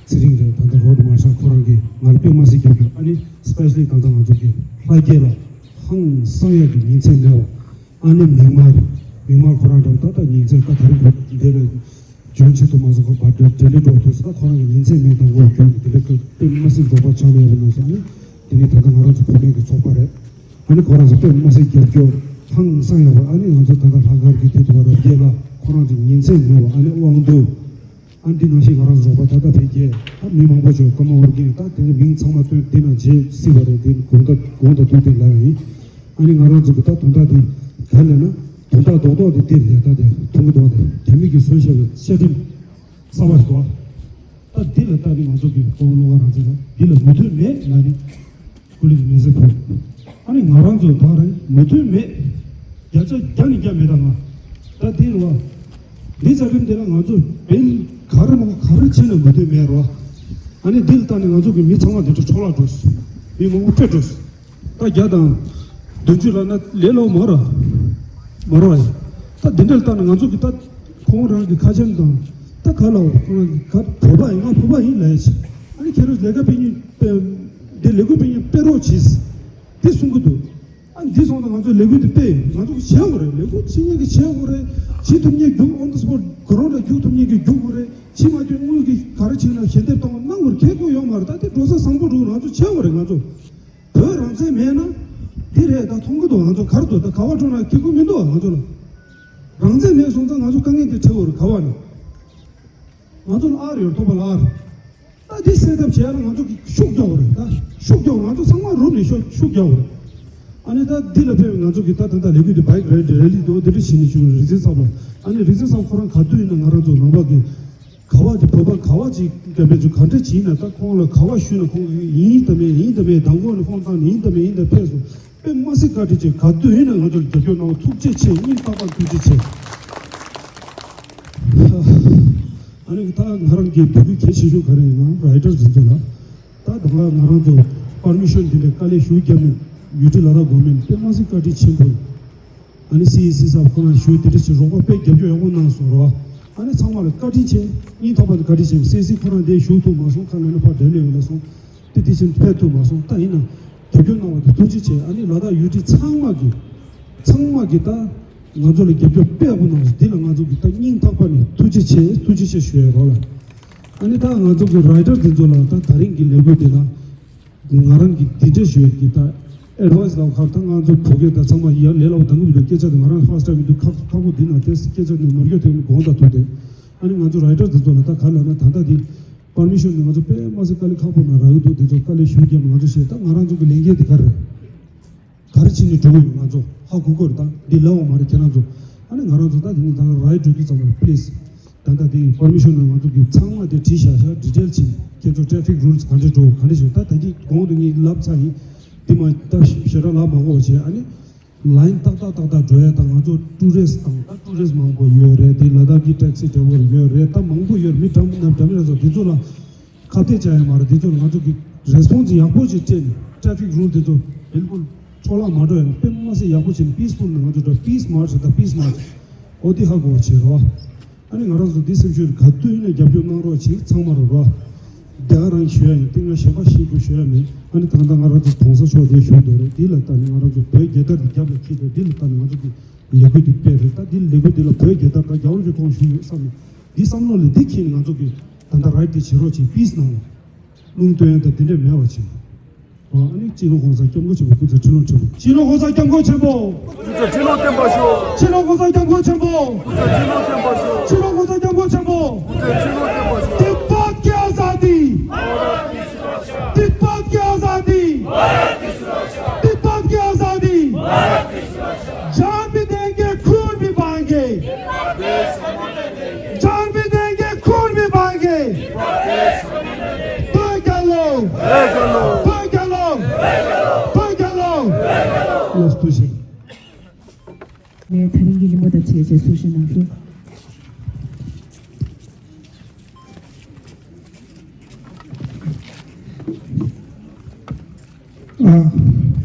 ཚེ་རིང་རེད། ད་ལྟ་རོ་ཌི་མར་ཤལ་ཁོ་རང་གིས་ང་ལ་དཔེ་མ་སྲིད་རྒྱབ་སྐྱོར། ཨ་ནི་སི་པེ་ཤལ་ལི་ད་ལྟ་ང་ཚོ་གི་ལྷ་རྒྱལ་ལགས་ཧང་སང་ཡག་གི་ཉིན་མཚན་མེད་པ། ཨ་ནི་མིག་དམར་མིག་དམར་ཁོ་རང་འདྲ་ད་ལྟ་ཉིན་མཚན་ཀ་ད་རིང་འདི་ལ་འཇོན་ཆེད་དུ་མ་སོང་ཁོ་བར་འདྲ་འབྲེལ་ལས་འགྲོ་ཐུག་ས། ད་ཁོ་རང་གི་ཉིན་མཚན་མེད་དང་འོག་རྒྱུག་འདི་ལ་དཔེ་མ་སྲིད་འབྲོག་པ་ཆགས་ལས་པ་ན་ས་ནི་འདི་ནི་ད་ལྟ་ང་རང་ཚོ་བུད་མེད་ཀྱི་ཚོགས་པ་རེད། ཨ་ནི་ཁོ་རང་ཚོ་དཔེ་མ་སྲིད་རྒྱབ་སྐྱོར་ཧང་སང་ཡག་པ། ཨ་ནི་ང་ཚོ་ད་ལྟ་ལྷག་དཀར་གྱི་དེ་དུ་བ་རབ་རྒྱལ་ལགས་ཁོ་རང་ཚོ་ཉིན་མཚན་མེད་པ་ཨ་ནི་དབང་འདུས། ཨ་འདི་ནང་བཞིན་ང་རང་ཚོ་རོགས་པ་ད་ལྟ་འཕེལ་རྒྱས་ད་མི་མང་པོ་ཅིག་ཀརྨ་ཨོ་རྒྱན་ད་དེ་ཚོ་མིང་ཚང་མ་བཏོན་དེ་ན་རྗེས་སྲིད་པ་རེད། དེ་དགོངས་དག་དགོངས་དག་ཐུགས་བདེ་ལ་ཡིན། ཨ་ནི་ང་རང་ཚོ་གི་ད་དོན་དག་དེ་ག་ལས་ན་དོན་དག་རྡོག་རྡོག་དེ་དེ་རེད། ད་དེ་ཐུང་གི་རྡོག་དེ་རྒྱ་མི་གི་བཟོས་བཞག་པའི་བཅའ་ཁྲིམས་གསར་པ་ཞིག་འདུག་ད་འདི་ལ་ལྟ་ནི་ང་ཚོ་གི་ཀརྨ་བློ་དགའ་རང་བཙན་ལ་འདི་ལ་མོས་མཐུན་མེད་ལ་ནི། སྐུ་ལུས་མེ་སྲེག་ཕུལ། ཨ་ནི་ང་རང་ཚོ་ད་རེས་མོས་མཐུན་མེད། བརྒྱ་ཆ་བརྒྱ་ནས་བརྒྱ་མེད་ད་ང་། ད་དེ་རུ་བ། འདི་རྩ་ཁྲིམས་དེ་ལ་ང་ཚོ་བན་ག་རེ་མོ་ག་རེ་བྱས་ན་མོས་མཐུན་མེད་རོ། ཨ་ནི་འདི་ལ་ལྟ་ནས་ང་ཚོ་གི་མི་ཚང་མ་འདི་འདྲ་འཕྲོ་བརླག་འགྲོ་སོང་། མི་མང་པོ་འཕྲད་འགྲོ་སོང་། ད་བརྒྱ་དང་བདུན་ཅུ་ལ་ན་ལས་ལོ་མ་ར། མ་ར་བ་ཡ། ད་འདི་འདྲ་ལ་ལྟ་ནས་ང་ཚོ་གི་ད་ཁོང་རང་གི་ཁ་ཆེམས་དང་ད་ག་ལ་བ་ཁོང་རང་གི་ག་བོད་པ་ཡིན་ང་བོད་པ་ཡིན་ལ་ཡ་ཆེ། ཨ་ནི་ཁྱེད་རང་ལས་ཀ་སྤེལ་ཉིན་སྤེལ་འདི་ལས་འགུལ་སྤེལ་ཉིན་སྤེལ་རོགས་གྱིས། དེ་གསུང་གི་འདུག་ཨ་འདི་སོང་ཙང་ང་ཚོས་ལས་འགུལ་འདི་སྤེལ་ཡོད། ང་ཚོ་གི་བྱེད་དགོས་རེད། ལས་འགུལ་ཕྱི་ཉིན་གི་བྱེད་དགོས་རེད། བྱེད་ཐུབ་མཁན་རྒྱུགས། on the spot ག་རང་ལ་རྒྱུགས་ཐུབ་མཁན་གྱིས་རྒྱུགས་དགོས་རེད། བྱེད་མ་ཐུབ་དངུལ་གྱིས་ག་རེ་བྱེད་ན་ཞལ་འདེབས་གཏོང་གནང་དགོས་རེད། ཁེ་ཁོ་ཡོད་མ་རེད། ད་དེ་འགྲོ་ས་བཟང་པོ་འགྲོ། ང་ཚོ་བྱེད་དགོས་རེད། ང་ཚོ་བོད་རང་བཙན་མེད་ན་འདི་རེད། ད་མཐོང་གི་འདུག་ང་ཚོ་ག་རེ་འདུག་ད་ག་བ་འགྲོ་ན་ཁེ་ཁོ་མི་འདུག་ང་ཚོ་ལ་རང་བཙན་མེད་སོང་ཙང་ང་ཚོ་དཀའ་ངལ་འདི་འཕྲད་དགོས་རེད། ག་བ་ནས། ང་ཚོ་ལ་ཨར་ཡོད། ཐོབ་པ་ལ་ཨར། ད་འདི་སེལ་ཐབས་བྱས་ན་ང་ཚོ་གི་ཤུགས་རྒྱག་དགོས་རེད། ད་ཤུགས་རྒྱག་ང་ཚོ་ཚང་མ་རུབ་ནས་ཤུགས་ཤུགས་རྒྱག་དགོས་རེད། ཨ་ནི་ད་འདི་ལ་ཕེབས་ང་ཚོ་གི་ད་ད་ད་ལས་འགུལ་འདི་བྷའིཀ་རེ་ལི་རེ་ལི་འདུག་འདི་འདྲ་བྱེད་ནས་བྱུང་རེད། རིག་འཛིན་ཚབ་ལ། ཨ་ནི་རིག་འཛིན་ཚབ་ཁོ་རང་ག་དུས་ཡིན་ན་ང་རང་ཚོ་ནང་པ་གི་ག་བ་འདི་བོད་པ་ག་བ་ཅིག་རྒན་པའི་ཚོ་ག་འདྲ་བྱེད་ན། ད་ཁོང་ལ་ག་བ་ཞུས་ན་ཁོང་གིས་ཡིན་ད་མེད་ཡིན་ད་མེད་མདང་དགོང་ནས་ཧྥོན་བཏང་ནས་ཡིན་ད་མེད་ཡིན་ད་ཕེབས་སོང་། དཔེ་མ་སྲིད་བཀའ་དྲིན་ཆེ། ག་དུས་ཡིན་ན་ང་ཚོར་རྒྱབ་སྐྱོར་གནང་བ་ཐུགས་རྗེ་ཆེ། སྙིང་ཐག་པ་ཐུགས་རྗེ་ཆེ། ཨ་ནི་ད་ང་རང་གི་འབོད་སྐུལ་གལ་ཆེ་ཤོས་ག་རེ་ཡིན་ན་རའི་ཊར་འཛིན་ཚོ་ལ། ད་ད་ག་ང་རང་ཚོ་པར་མི་ཤོན་འདི་འདྲའི་དཀའ་ལས་ཞུ་རྒྱབ་ནས་ཡུ་ཊི་ལ་དྭགས་གོ་མེན་དཔེ་མ་སྲིད་བཀའ་དྲིན་ཆེན་པོ། ཨ་ནི་སི་ཨི་སི་ས་ཁོ་རང་ཞུ་འདི་འདྲ་ཞིག་རོགས་པ་དཔེ་རྒྱབ་སྐྱོར་ཡག་པོ་གནང་སོང་རོགས། ཨ་ནི་ཚང་མ་ལ་བཀའ་དྲིན་ཆེ། སྙིང་ཐག་པ་ནས་བཀའ་དྲིན་ཆེ། སི་ཨི་སི་ཁོ་རང་འདིར་ཞུགས་ཐུབ་མ་སོང་། ཁ་ལ་ནི་ཕར་འབྲེལ་ལས་ཡོད་ལ་སོང་། དེ་དེ་བཞིན་ཕེབས་ཐུབ་མ་སོང་། ད་ཡིན་ན་རྒྱབ་སྐྱོར་གནང་བ་དེ་ཐུགས་རྗེ་ཆེ། ཨ་ནི་ལ་དྭགས་ཡུ་ཊི་ཚང་མ་གི་ཚང་མ་གི་ད་ང་ཚོ་ལ་རྒྱབ་སྐྱོར་དཔེ་ཡག་པོ་གནང་སོང་། འདི་ལ་ང་ཚོ་གི་ད་སྙིང་ཐག་པ་ནས་ཐུགས་རྗེ་ཆེ། ཐུགས་རྗེ་ཆེ་ཞུ་ཡ་རོགས་ལ། ཨ་ནི་ད་ང་ཚོ་གི་རའི་ཊར་འདི་ཚོ་ལ་ད་ད་རིང་གི་ལས་འགུལ་འདི་ལ་ང་རང་གི་འདི་འདྲ་ཞུ་ཡ་གི་ད་ཨེ་ཌི་ཝའི་སི་ལབ་ཁག་ད་ང་ཚོ་བོད་སྐད་ད་ཚང་མ་ཡ་ལས་སླ་བོ་ད་ངུ་མི་འདུག་སྐད་ཆ་དེ་ང་རང་ཧྥ་སི་ཊི་ཊའིམ་མི་འདུག་ཁག་ཁག་པོ་འདི་ན་དེ་སྐད་ཆ་ནི་ནོར་སྐྱོ་དེ་ནི་དགོངས་དག་ཐུག་སྟེ། ཨ་ནི་ང་ཚོ་རའི་ཊར་འདི་ཚོ་ལ་ད་ག་ལབ་ན་ད་ལྟ་འདི་པར་མི་ཤོན་ནི་ང་ཚོ་དཔེ་མ་སྲིད་དཀའ་ལས་ཁག་པོ་ན་རག་གི་འདུག་འདི་ཚོ་དཀའ་ལས་ཞུ་རྒྱབ་ང་ཚོ་བཤད། ད་ང་རང་ཚོ་གི་ལས་འགན་དེ་ག་རེད། ག་རེ་བྱས་ནས་འགྲོ་གི་ཡོད་ང་ཚོ་ཧ་གོ་གི་རེད། ད་འདི་ལབ་འོང་མ་རེད་ཁྱེད་རང་ཚོ། ཨ་ནི་ང་རང་ཚོ་ད་འདི་ནི་ད་རའི་ཊར་འགྲོ་དུས་ཙམ་པ་རེད། པི་ལི་སི་ད་ལྟ་དེ་པར་མི་ཤོན་ནང་ང་ཚོ་གི་ཚང་མ་དེ་བྲིས་བཞག་བཞག་ཌི་ཊེལ་བྱས། ཁྱེད་ཚོ་ཊེ་ཕིག་རུལ་སི་ག་འདྲས་འགྲོ་ག་འདྲས་བྱེད། ད་ད་གི་གོང་དུ་ངས་ལབ་ཚར་ཡིན། འདི་མ་ད་ཞེ་དྲག་ལབ་མ་དགོས་པ་བྱས། ཨ་ནི་ལའིན་ཏག་ཏག་ཏག་ཏག་འགྲོ་ཡ། ད་ང་ཚོ་ཊུ་རི་སི་དང་ད་ཊུ་རི་སི་མང་པོ་ཡོད་རེད། དེ་ལ་དྭགས་ཀྱི་ཊེག་སི་ཌ་རའི་ཝར་ཡོད་རེད། ད་མང་པོ་ཡོད་རེད། མི་འདྲ་མི་འདྲ་མི་རེ་ཚོ་དེ་ཚོ་ལ་ཁ་གཏད་བཅག་ཡ་མ་རེད། དེ་ཚོ་ལ་ང་ཚོ་གི་རེ་སི་པོན་སི་ཡག་པོ་ཞིག་སྤྲད་ནས་ཊེ་ཕིག་རུལ་དེ་ཚོ་བིལ་ཀུལ་འཕྲོ་བརླག་མ་འགྲོ་ཡ་དཔེ་མ་སྲིད་ཡག་པོ་བྱས་ནས་པི་སི་ཕུལ་ནས་ང་ཚོ་འགྲོ། པི་སི་མཱར་ཆི་དང་པི་སི་མཱར་ཆི་འོ་དེ་ཧ་གོ་བ་བྱེད་རོགས། ཨ་ནི་ང་རང་ཚོ་འདི་སེམས་ཤུགས་ག་དུས་ཡིན་ན་རྒྱབ་སྐྱོར་གནང་རོགས་བྱེད། ཚང་མ་རོགས་རོགས། དེ་ག་རང་ཞུ་ཡ་ཡིན། དེ་ང་གཞན་པ་ཤེས་རྒྱུ་ཞུ་ཡ་མེད། ཨ་ནི་ད་ལྟ་ང་རང་ཚོ་གོང་ས་མཆོག་དེ་བཞུགས་འདུག་རེད། འདི་ལ་ལྟ་ནས་ང་རང་ཚོ་བོད་རྒྱལ་དར་འདི་རྒྱབ་ལ་འཁྱེར་འདུག་འདི་ལ་ལྟ་ནས་ང་ཚོ་གི་ལས་འགུལ་འདི་སྤེལ་རེད། ད་འདི་ལས་འགུལ་འདི་ལ་བོད་རྒྱལ་དར་དང་རྒྱལ་བ་རིན་པོ་ཆེ་མཐོང་བཞུགས་ཡོད་བསམ་ནས་འདི་བསམ་བློ་ལ་འདི་འཁྱེར་ནས་ང་ཚོ་གི་ད་ལྟ་རའིཊ་འདི་བྱེད་རོགས་བྱེད། པི་སི་ནང་ལ་རླུང་བཏོན་ཡ་ད་འདི་འདྲས་མེད་པ་བྱེད། ཨ་ནི་སྤྱི་ནོར་གོང་ས་སྐྱབས་མགོན་ཆེན་པོ་སྐུ་ཚེ་ཁྲི་ལོ་ཁྲི་ལོ། སྤྱི་ནོར་གོང་ས་སྐྱབས་མགོན་ཆེན་པོ། སྐུ་ཚེ་ཁྲི་ལོ་བརྟན་པར་ཤོག་སྤྱི་ནོར་གོང་ས་སྐྱབས་མགོན་ཆེན་པོ། སྐུ་ཚེ་ཁྲི་ལོ་བརྟན་པར་ཤོག་སྤྱི་ནོར་གོང་ས་སྐྱབས་མགོན་ཆེན་པོ། སྐུ་ཚེ་ཁྲི་ལོ་བརྟན་པར་ཤོག तिब्बत की आजादी। तिब्बत की आजादी। तिब्बत की आजादी। जान भी देंगे, खून भी बहाएंगे। जान भी देंगे, खून भी बहाएंगे। བོད་རྒྱལ་ལོ། བོད་རྒྱལ་ལོ། བོད་རྒྱལ་ལོ། བོད་རྒྱལ་ལོ། ལགས་སོ་ཐུགས་རྗེ་ཆེ། ངས་ད་རིང་གི་ཉིན་མོ་དང་བཅས་བཅས་གསུང་བཤད་གནང་ཞུ། ཨ།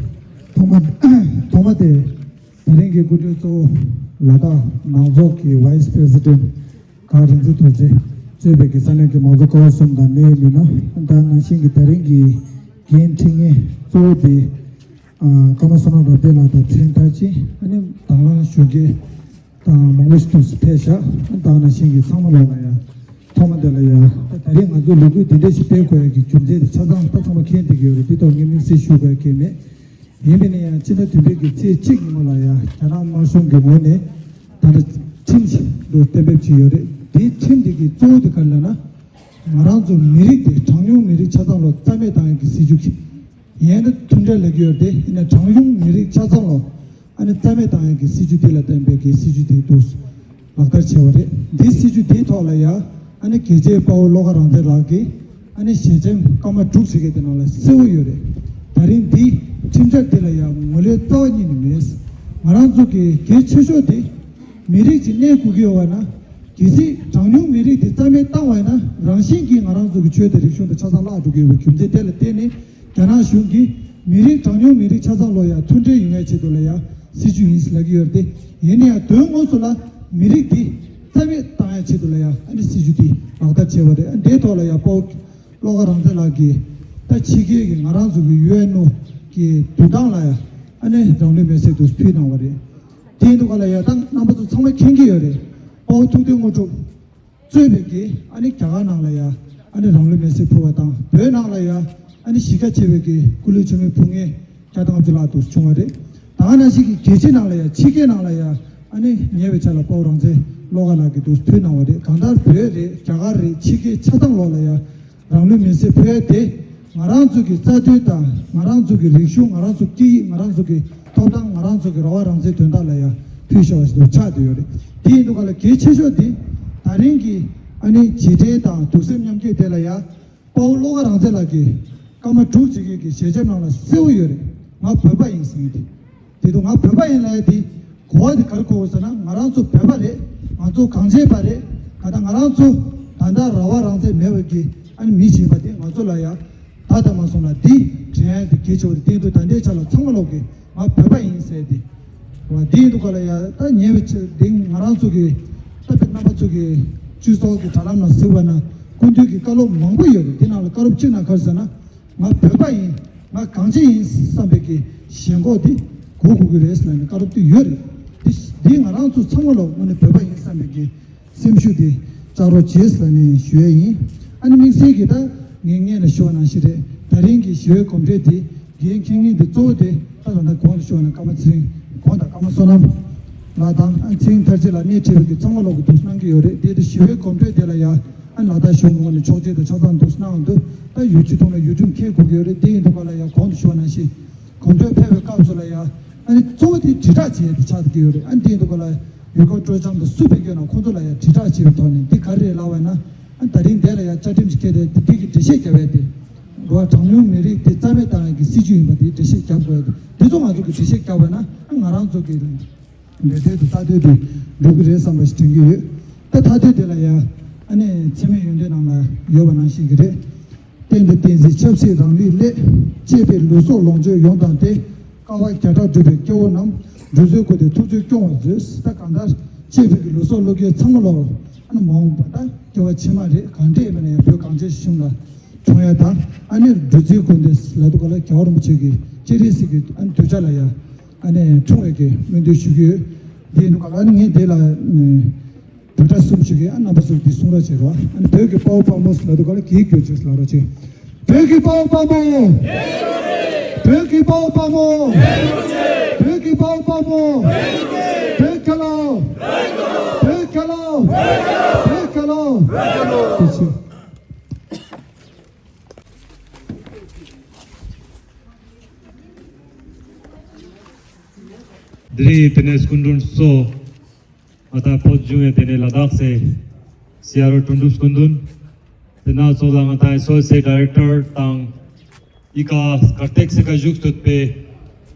ཐོག་མ་ཐོག་མ་དེ། ད་རིང་གི་སྐུ་མགྲོན་གཙོ་བོ་ལ་དྭགས་ནང་ཚོགས་ཀྱི་ཝའི་སི་པི་རེ་སི་ཌེན་ཊི་ག་རིག་འཛིན་རྡོ་རྗེ་གཙོས་པའི་གི་ས་གནས་ཀྱི་མང་གཙོ་ཀ་བ་གསུམ་དང་གནད་ཡོད་མི་སྣ། ད་ནང་བཞིན་གྱི་ད་རིང་གི་འགན་འཁྲི་མཁན་གཙོ་བོ་དེ་ཀརྨ་བསོད་ནམས་རབ་བརྟན་ལགས་དང་མཚན་ཐར་ཅིང་། ཨ་ནི་དང་བླངས་ཞུ་མཁན་དང་མང་པོ་ཞིག་ཐུགས་སུ་ཕེབས་ཤག་ད་ནང་བཞིན་གྱི་ཚང་མ་ལོག་ལ་ཡ། ཐོག་མ་དེ་ལ་ཡ། ད་ད་རིང་ང་ཚོ་ལས་འགུལ་འདི་འདྲ་ཞིག་སྤེལ་དགོས་ཡ་གི་རྒྱུ་མཚན་དེ་ཆ་ཚང་ད་ཚང་མ་མཁྱེན་བསྡད་ཀྱི་ཡོད་རེད། འདི་ཐོག་ངས་དམིགས་བསལ་ཞུ་དགོས་ཡ་གང་ཡང་མེད། ཡིན་པས་ན་ཡང་ཕྱི་ཟླ་བདུན་པའི་གི་ཚེས་གཅིག་ཉིན་མོ་ལ་ཡང་རྒྱ་ནག་དམར་གཞུང་གི་ངོས་ནས་ད་ལྟ་ཁྲིམས་ཤིག་འདུག་གཏན་འབེབས་བྱས་ཡོད་རེད། དེའི་ཁྲིམས་དེ་གི་གཙོ་བོ་དེ་ག་རེ་ལབ་ན། ང་རང་ཚོ་མི་རིགས་དེ་གྲངས་ཉུང་མི་རིགས་ཆ་ཚང་ལ་རྩ་མེད་བཏང་ཡག་གི་སྲིད་ཇུས་ཀྱི་ཡིན་ན་མཐུན་འབྲེལ་ལབ་ཀྱི་ཡོད་རེད། ཡིན་ན་གྲངས་ཉུང་མི་རིགས་ཆ་ཚང་ལ་ཨ་ནི་རྩ་མེད་བཏང་ཡག་གི་སྲིད་ཇུས་དེ་ལ་བརྟེན་པའི་གི་སྲིད་ཇུས་དེ་འདུག་ལག་བསྟར་བྱས་པ་རེད། འདིའི་སྲིད་ཇུས་དེའི་ཐོག་ལ་ཡང་ཨ་ནི་རྒྱལ་གཅེས་དཔའ་བོ་བློ་དགའ་རང་བཙན་ལགས་ཀྱིས་ཨ་ནི་ཞལ་ཆེམས་སྐར་མ་དྲུག་ཟེར་མཁན་དེ་ནང་ལ་གསལ་བོ་ཡོད་རེད། ད་རིང་འདིའི་ཁྲིམས་འཆར་དེ་ལ་ཡང་ངོས་ལེན་རྩ་བ་ཉིད་ནས་མེད། ང་རང་ཚོ་གི་གལ་ཆེ་ཤོས་དེ་མི་རིགས་ཅིག་གནས་དགོས་ཀྱི་ཡོད་པ་ན། གལ་སྲིད་གྲངས་ཉུང་མི་རིགས་དེ་རྩ་མེད་བཏང་བ་ཡིན་ན། རང་བཞིན་གྱིས་ང་རང་ཚོ་གི་ཆོས་དང་རིག་གཞུང་དང་ཆ་ཚང་བརླག་འགྲོ་གི་ཡོད་པའི་རྒྱུ་མཚན་དེ་ལ་བརྟེན་ནས། རྒྱ་ནག་གཞུང་གིས་མི་རིགས་གྲངས་ཉུང་མི་རིགས་ཆ་ཚང་ལ་ཡང་མཐུན་འབྲེལ་ཡོང་ཡའི་ཆེད་དུ་ལ་ཡང་སྲིད་ཇུས་ཡིན་ཟེར་ལབ་ཀྱི་ཡོད་རེད་དེ། ཡིན་ན་ཡང་དོན་དངོས་སུ་ལ་མི་རིགས་དེ་རྩ་མེད་བཏང་ཡའི་ཆེད་དུ་ལ་ཡང་ཨ་ནི་སྲིད་ཇུས་དེ་ལག་བསྟར་བྱས་པ་རེད། ཨ་འདིའི་ཐོག་ལ་ཡང་དཔའ་བོ་བློ་དགའ་རང་བཙན་ལགས་ཀྱིས་ད་ཕྱི་རྒྱལ་གྱི་ང་རང་ཚོ་གི་ཡུ་ཨེན་ཨོ་གི་དུས་ཐེངས་ལ་ཡང་ཨ་ནི་རང་ལུས་མེར་སྲེག་དུ་ཕུལ་གནང་བ་རེད། དེ་འདུག་ག་ལ་ཡ། ད་རྣམ་པ་ཚོ་ཚང་མ་མཁྱེན་གྱི་ཡོད་རེད། ཨོ་ཐུབ་བསྟན་དངོས་གྲུབ་གཙོས་པའི་གི་ཨ་ནི་རྒྱ་གར་ནང་ལ་ཡ་ཨ་ནི་རང་ལུས་མེར་སྲེག་ཕུལ་བ་དང་བོད་ནང་ལ་ཡ་ཨ་ནི་གཞིས་ཀ་ཆེ་བའི་གི་སྐུ་ལུས་མཆོད་མེ་ཕུལ་མཁན་བརྒྱ་དང་ལྔ་བཅུ་ལྷག་འདུག་བྱུང་བ་རེད། ད་ག་ནང་བཞིན་གི་རྒྱལ་སྤྱི་ནང་ལ་ཡ་ཕྱི་རྒྱལ་ནང་ལ་ཡ་ཨ་ནི་ཉེ་བའི་ཆར་ལ་དཔའ་བོ་རང་བཙན་བློ་དགའ་ལགས་ཀྱིས་འདུག་ཕུལ་གནང་བ་རེད། གང་ལྟར་བོད་རེད་རྒྱ་གར་རེད་ཕྱི་རྒྱལ་ཆ་ཚང་ལོག་ལ་ཡ་རང་ལུས་མེར་སྲེག་ཕུལ་ཡ་དེ་ང་རང་ཚོ་གི་རྩ་དོན་དང་ང་རང་ཚོ་གི་རིག་གཞུང་ང་རང་ཚོ་སྐད་ཡིག་ང་རང་ཚོ་གི་ཐོབ་ཐང་ང་རང་ཚོ་གི་རང་དབང་རང་བཙན་དོན་དག་ལ་ཡ་ཕུལ་བཞག་པ་ཞིག་ཏུ་ཆགས་བསྡད་ཡོད་རེད། དེ་ཡིན་དུས་ག་ལ་གལ་ཆེ་ཤོས་དེ་ད་རིང་གི་ཨ་ནི་རྗེས་དྲན་དང་གདུང་སེམས་མཉམ་སྐྱེད་དེ་ལ་ཡ་དཔའ་བོ་བློ་དགའ་རང་བཙན་ལགས་ཀྱིས་སྐར་མ་དྲུག་ཅིག་གི་ཞལ་ཆེམས་ནང་ལ་གསལ་བོ་ཡོད་རེད། ང་བོད་པ་ཡིན་ཟེར་མཁན་དེ། དེ་དུས་ང་བོད་པ་ཡིན་ལབ་ཡ་དེ་གོ་བ་དེ་ག་རེ་གོ་དགོས་ཟེར་ན་ང་རང་ཚོ་བོད་པ་རེད། ང་ཚོ་གངས་ཅན་པ་རེད། ག་ད་ང་རང་ཚོ་ད་ལྟ་རང་དབང་རང་བཙན་མེད་པ་གི་ཨ་ནི་མི་བྱེད་པ་དེ་ང་ཚོ་ལ་ཡ་ད་ལྟ་མ་སོང་ལ་འདི་དྲན་ཡ་དེ་གལ་ཆེ་བ་རེད། དེ་དུས་ད་ལྟའི་ཆ་ལ་ཚང་མ་ལོག་གི་ང་བོད་པ་ཡིན་ཟེར་ཏེ། འདི་ཡིན་དུས་ག་ལ་ཡ་ད་ཉེ་བའི་ཆར་འདི་ང་རང་ཚོ་གི་ད་བོད་རྣམ་པ་ཚོ་གི་སྤྱི་ཚོགས་ཀྱི་དྲ་ལམ་ནང་གཟིགས་པ་ན་སྐུ་མདུན་གྱི་བཀའ་སློབ་མང་པོ་ཡོད་རེད། འདི་ནང་ལ་བཀའ་སློབ་གཅིག་ནང་ག་རེ་ཟེར་ན་ང་བོད་པ་ཡིན་ང་གངས་ཅན་ཡིན་བསམ་པའི་གི་ཞེན་ཁོག་འདི་དགོས་དགོས་ཀྱི་རེད་ཟེར་ནས་བཀའ་སློབ་དེ་ཡོད་རེད། འདི་འདི་ང་རང་ཚོ་ཚང་མ་ལོག་དངོས་གནས་བོད་པ་ཡིན་བསམ་པའི་གི་སེམས་ཤུགས་དེ་བཅག་རོགས་བྱེད་ཟེར་ནས་ཞུ་ཡ་ཡིན། ཨ་ནི་དམིགས་བསལ་གྱི་ད་ངས་སྔོན་ལ་ཞུ་བ་ནང་བཞིན་རེད། ད་རིང་གི་ཞི་བའི་གོམ་བགྲོད་དེ་འགན་འཁྱེར་མཁན་དེ་གཙོ་བོ་དེ་ད་ད་ལྟ་གོང་དུ་ཞུ་བ་ནང་ཀརྨ་ཚེ་རིང་ཁོང་དང་ཀརྨ་བསོད་ནམས་ལགས་དང་ཨ་ཚེ་རིང་མཐར་ཕྱིན་ལགས་སྣེ་ཁྲིད་པའི་གི་ཚང་མ་ལོག་གི་འདུག་གནང་གི་ཡོད་རེད། དེ་དུས་ཞི་བའི་གོམ་བགྲོད་དེ་ལ་ཡ་ཨ་ལ་དྭགས་གཞུང་ངོས་ནས་ཆོག་མཆན་དང་ཆ་ཚང་འདུག་གནང་འདུག་ད་ཡུལ་སྤྱི་ཐོག་ལ་ཡུལ་ཁྲིམས་འཁྱེར་དགོས་ཀྱི་ཡོད་རེད། དེ་ཡིན་དུས་ག་ལ་ཡ་གོང་དུ་ཞུ་བ་ནང་བཞིན། གོམ་བགྲོད་ཕེབས་པའི་སྐབས་སུ་ལ་ཡང་ཨ་ནི་གཙོ་བོ་དེ་དྲིལ་བསྒྲགས་བྱེད་ཡ་དེ་ཆགས་ཀྱི་ཡོད་རེད། ཨ་ནི་དེ་འདུག་ག་ལ་ཡུལ་སྐོར་སྤྲོ་འཆམ་དུ་སུ་ཕེབས་ཀྱི་ཡོད་ན་ཁོང་ཚོ་ལ་ཡང་དྲིལ་བསྒྲགས་བྱེད་པའི་ཐོག་ནས་འདི་ག་རེ་རེད་ལབ་པ་ན་ཨ་ནི་ད་རིང་འདི་ལ་ཡང་བཅའ་ཁྲིམས་ཤིག་འཁྱེར་ཏེ་འདི་གི་འགྲེལ་བཤད་བརྒྱབ་ཡ་དེ་འགྲོ་བ་གྲངས་ཉུང་མི་རིགས་དེ་རྩ་མེད་བཏང་ཡ་གི་སྲིད་ཇུས་ཡིན་པ་དེའི་འགྲེལ་བཤད་བརྒྱབ་དགོས་ཡ་དེ་འདི་ཚོ་ང་ཚོ་གི་འགྲེལ་བཤད་བརྒྱབ་པ་ན་ཨ་ང་རང་ཚོ་གི་ལས་དོན་དེ་རྩ་དོན་དེ་འགྲུབ་ཀྱི་རེད་བསམ་པ་ཞིག་དྲན་གྱི་ཡོད། ད་མཐའ་དོན་དེ་ལ་ཡང་ཨ་ནི་འཚེ་མེད་ཡོན་ཏན་ནང་ལ་ཡོད་པ་ནང་བཞིན་གྱི་རེད། བསྟན་དང་བསྟན་འཛིན་ཆབ་སྲིད་རང་ལུས་སླད། གཅེས་པའི་ལུས་སྲོག་ལོངས་སྤྱོད་ཡོངས་དང་ལྡན། དཀའ་བ་བརྒྱ་ཕྲག་སྒྲུབ་པའི་སྐྱེ་བོ་རྣམས། སྒྲུབ་རྩལ་སྐུ་དེ་ཐུགས་རྗེས་སྐྱོང་བར་མཛོད། ད་གང་ལྟར་གཅེས་པའི་གི་ལུས་སྲོག་བློས་བཀལ་ཚང་མ་ལོ། ཨ་ནི་མ་འོངས་པ་ད་སྐྱེ་བ་ཕྱི་མ་རེད། གང་འདྲ་ཡིན་པ་ན་ཡང་བོད་གངས་ཅན་གཞུང་ལ་འཁྲུངས་ཡ་དང་ཨ་ནི་སྒྲུབ་རྩལ་སྐུ་དེ་ལ་དུ་ག་ལ་རྒྱལ་བ་རིན་པོ་ཆེ་གི་སྤྱན་རས་གཟིགས་ཀྱི་ཨ་ནི་གདུལ་བྱ་ལ་ཡ་ཨ་ནི་འཁྲུངས་བའི་གི་སྨོན་འདུན་ཞུ་གི་ཡོད། དེ་ཡིན་དུས་ག་ལ་ཨ་ནི་ངས་དེ་ལ། བོད་སྒྲ་གསུམ་ཞིག་གིས་ཨ་རྣམ་པ་ཚོས་འདི་གསུང་རོགས་བྱེད་རོགས། ཨ་ནི་བོད་ཀྱི་དཔའ་བོ་དཔའ་མོ་ལ་དུ་ག་ལ་གིས་གྱོད་ཅེས་ལ་རོགས་བྱེད། བོད་ཀྱི་དཔའ་བོ་དཔའ་མོ། བོད་ཀྱི་དཔའ་བོ་དཔའ་མོ། བོད་ཀྱི་དཔའ་བོ་དཔའ་མོ། བོད་རྒྱལ་ལོ། བོད་རྒྱལ་ལོ། བོད་རྒྱལ་ལོ། བོད་རྒྱལ་ལོ། འདི་རིང་དེ་ནས་སྐུ་མགྲོན་གཙོ། ང་དང་བོད་གཞུང་ཡང་དེ་ནས་ལ་དྭགས་སའི་སི་ཨར་ཨོ་དོན་གྲུབ་སྐུ་མདུན། དེ་ནང་ཚོགས་ལ་ང་དང་ཨེ་སོ་སི་ཨེཊ་ཌའི་རེག་ཊར་དང་ཨི་ཀ་གར་སྟེགས་སི་ཀ་བཞུགས་སྡོད་པའི་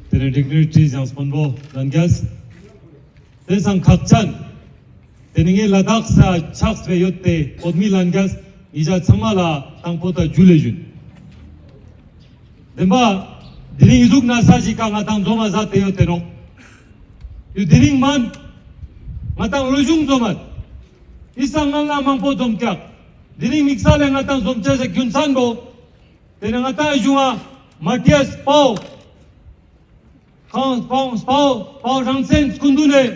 དེ་ནས་ཌིག་ནི་ཊི་རིས་ཡང་དཔོན་པོ་ལྷན་རྒྱས། དེ་སང་ཁག་ཅན། དེ་ནས་ངའི་ལ་དྭགས་ས་ཆགས་པའི་ཡོད་དེ་བོད་མི་ལྷན་རྒྱས་ཉིད་ཆ་ཚང་མ་ལ་དང་པོ་དང་ཇུ་ལེ་ཞུ། བདེན་པ། དེ་རིང་ཨི་ཟུག་ན་ས་ཞིག་ག་ང་དང་འཛོམས་མ་ཟ་དེ་ཡོད་དེ་ནོ། དུས་དེ་རིང་མན། ང་དང་ལོ་གཞུང་འཛོམས་མ། ཨི་ས་ང་ལ་མང་པོ་འཛོམས་ཀྱག་དེ་རིང་དམིགས་བསལ་ལས་ང་དང་འཛོམས་ཆ་ཟེ་རྒྱུ་མཚན་པོ། དེ་ནས་ང་དང་གཞུང་བ་མ་ཏི་ཡས་པའོ། ཁོང་སྤའོ་སྤའོ་སྤའོ་རང་བཙན་སྐུ་མདུན་ནས་